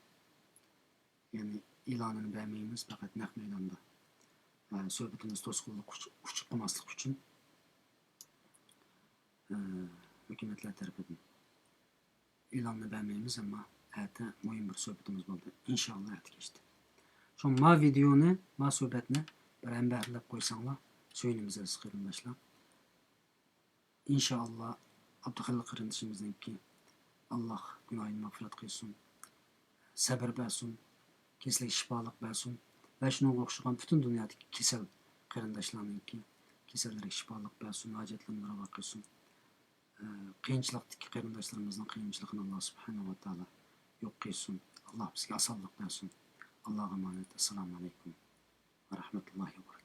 يەنى ئېلانىنى بەرمەيمىز، پەقەت نەق مەيداندا، ئە، سۆھبىتىمىز توسقۇنلۇق ئۇچ-، ئۇچۇپ قالماسلىق ئۈچۈن، ئە، ھۆكۈمەتلەر تەرىپىدىن ئېلاننى بەرمەيمىز، ئەمما ئەتە مۇھىم بىر سۆھبىتىمىز بولدى. ئىنشائاللا ئەتە كەچتە. شۇ ما ۋىدېئونى، ما سۆھبەتنى بىر ھەمبەھىرلەپ قويساڭلار سۆيۈنىمىز، ئەزىز قېرىنداشلار. ئىنشائاللا، ئابدۇخېلىل قېرىندىشىمىزنىڭكى، ئاللا گۇناھىنى مەغپىرەت قىلسۇن، سەبىر بەرسۇن، كېسىلىگە شىپالىق بەرسۇن ۋە شۇنىڭغا ئوخشىغان پۈتۈن دۇنيادىكى كېسەل قېرىنداشلارنىڭكى كېسەللىرىگە شىپالىق بەرسۇن، ھاجەتلىرىنى راۋان قىلسۇن. ئە، قىيىنچىلىقتىكى قېرىنداشلىرىمىزنىڭ قىيىنچىلىقىنى ئاللا سۇبھانەھۇ ۋە تائالا يوق قىلسۇن. ئاللا بىزگە ئاسانلىق بەرسۇن. ئاللاغا ئامانەت. ئەسسالامۇ ئەلەيكۇم ۋە رەھمەتۇللاھى ۋە بەرىكاتۇھۇ.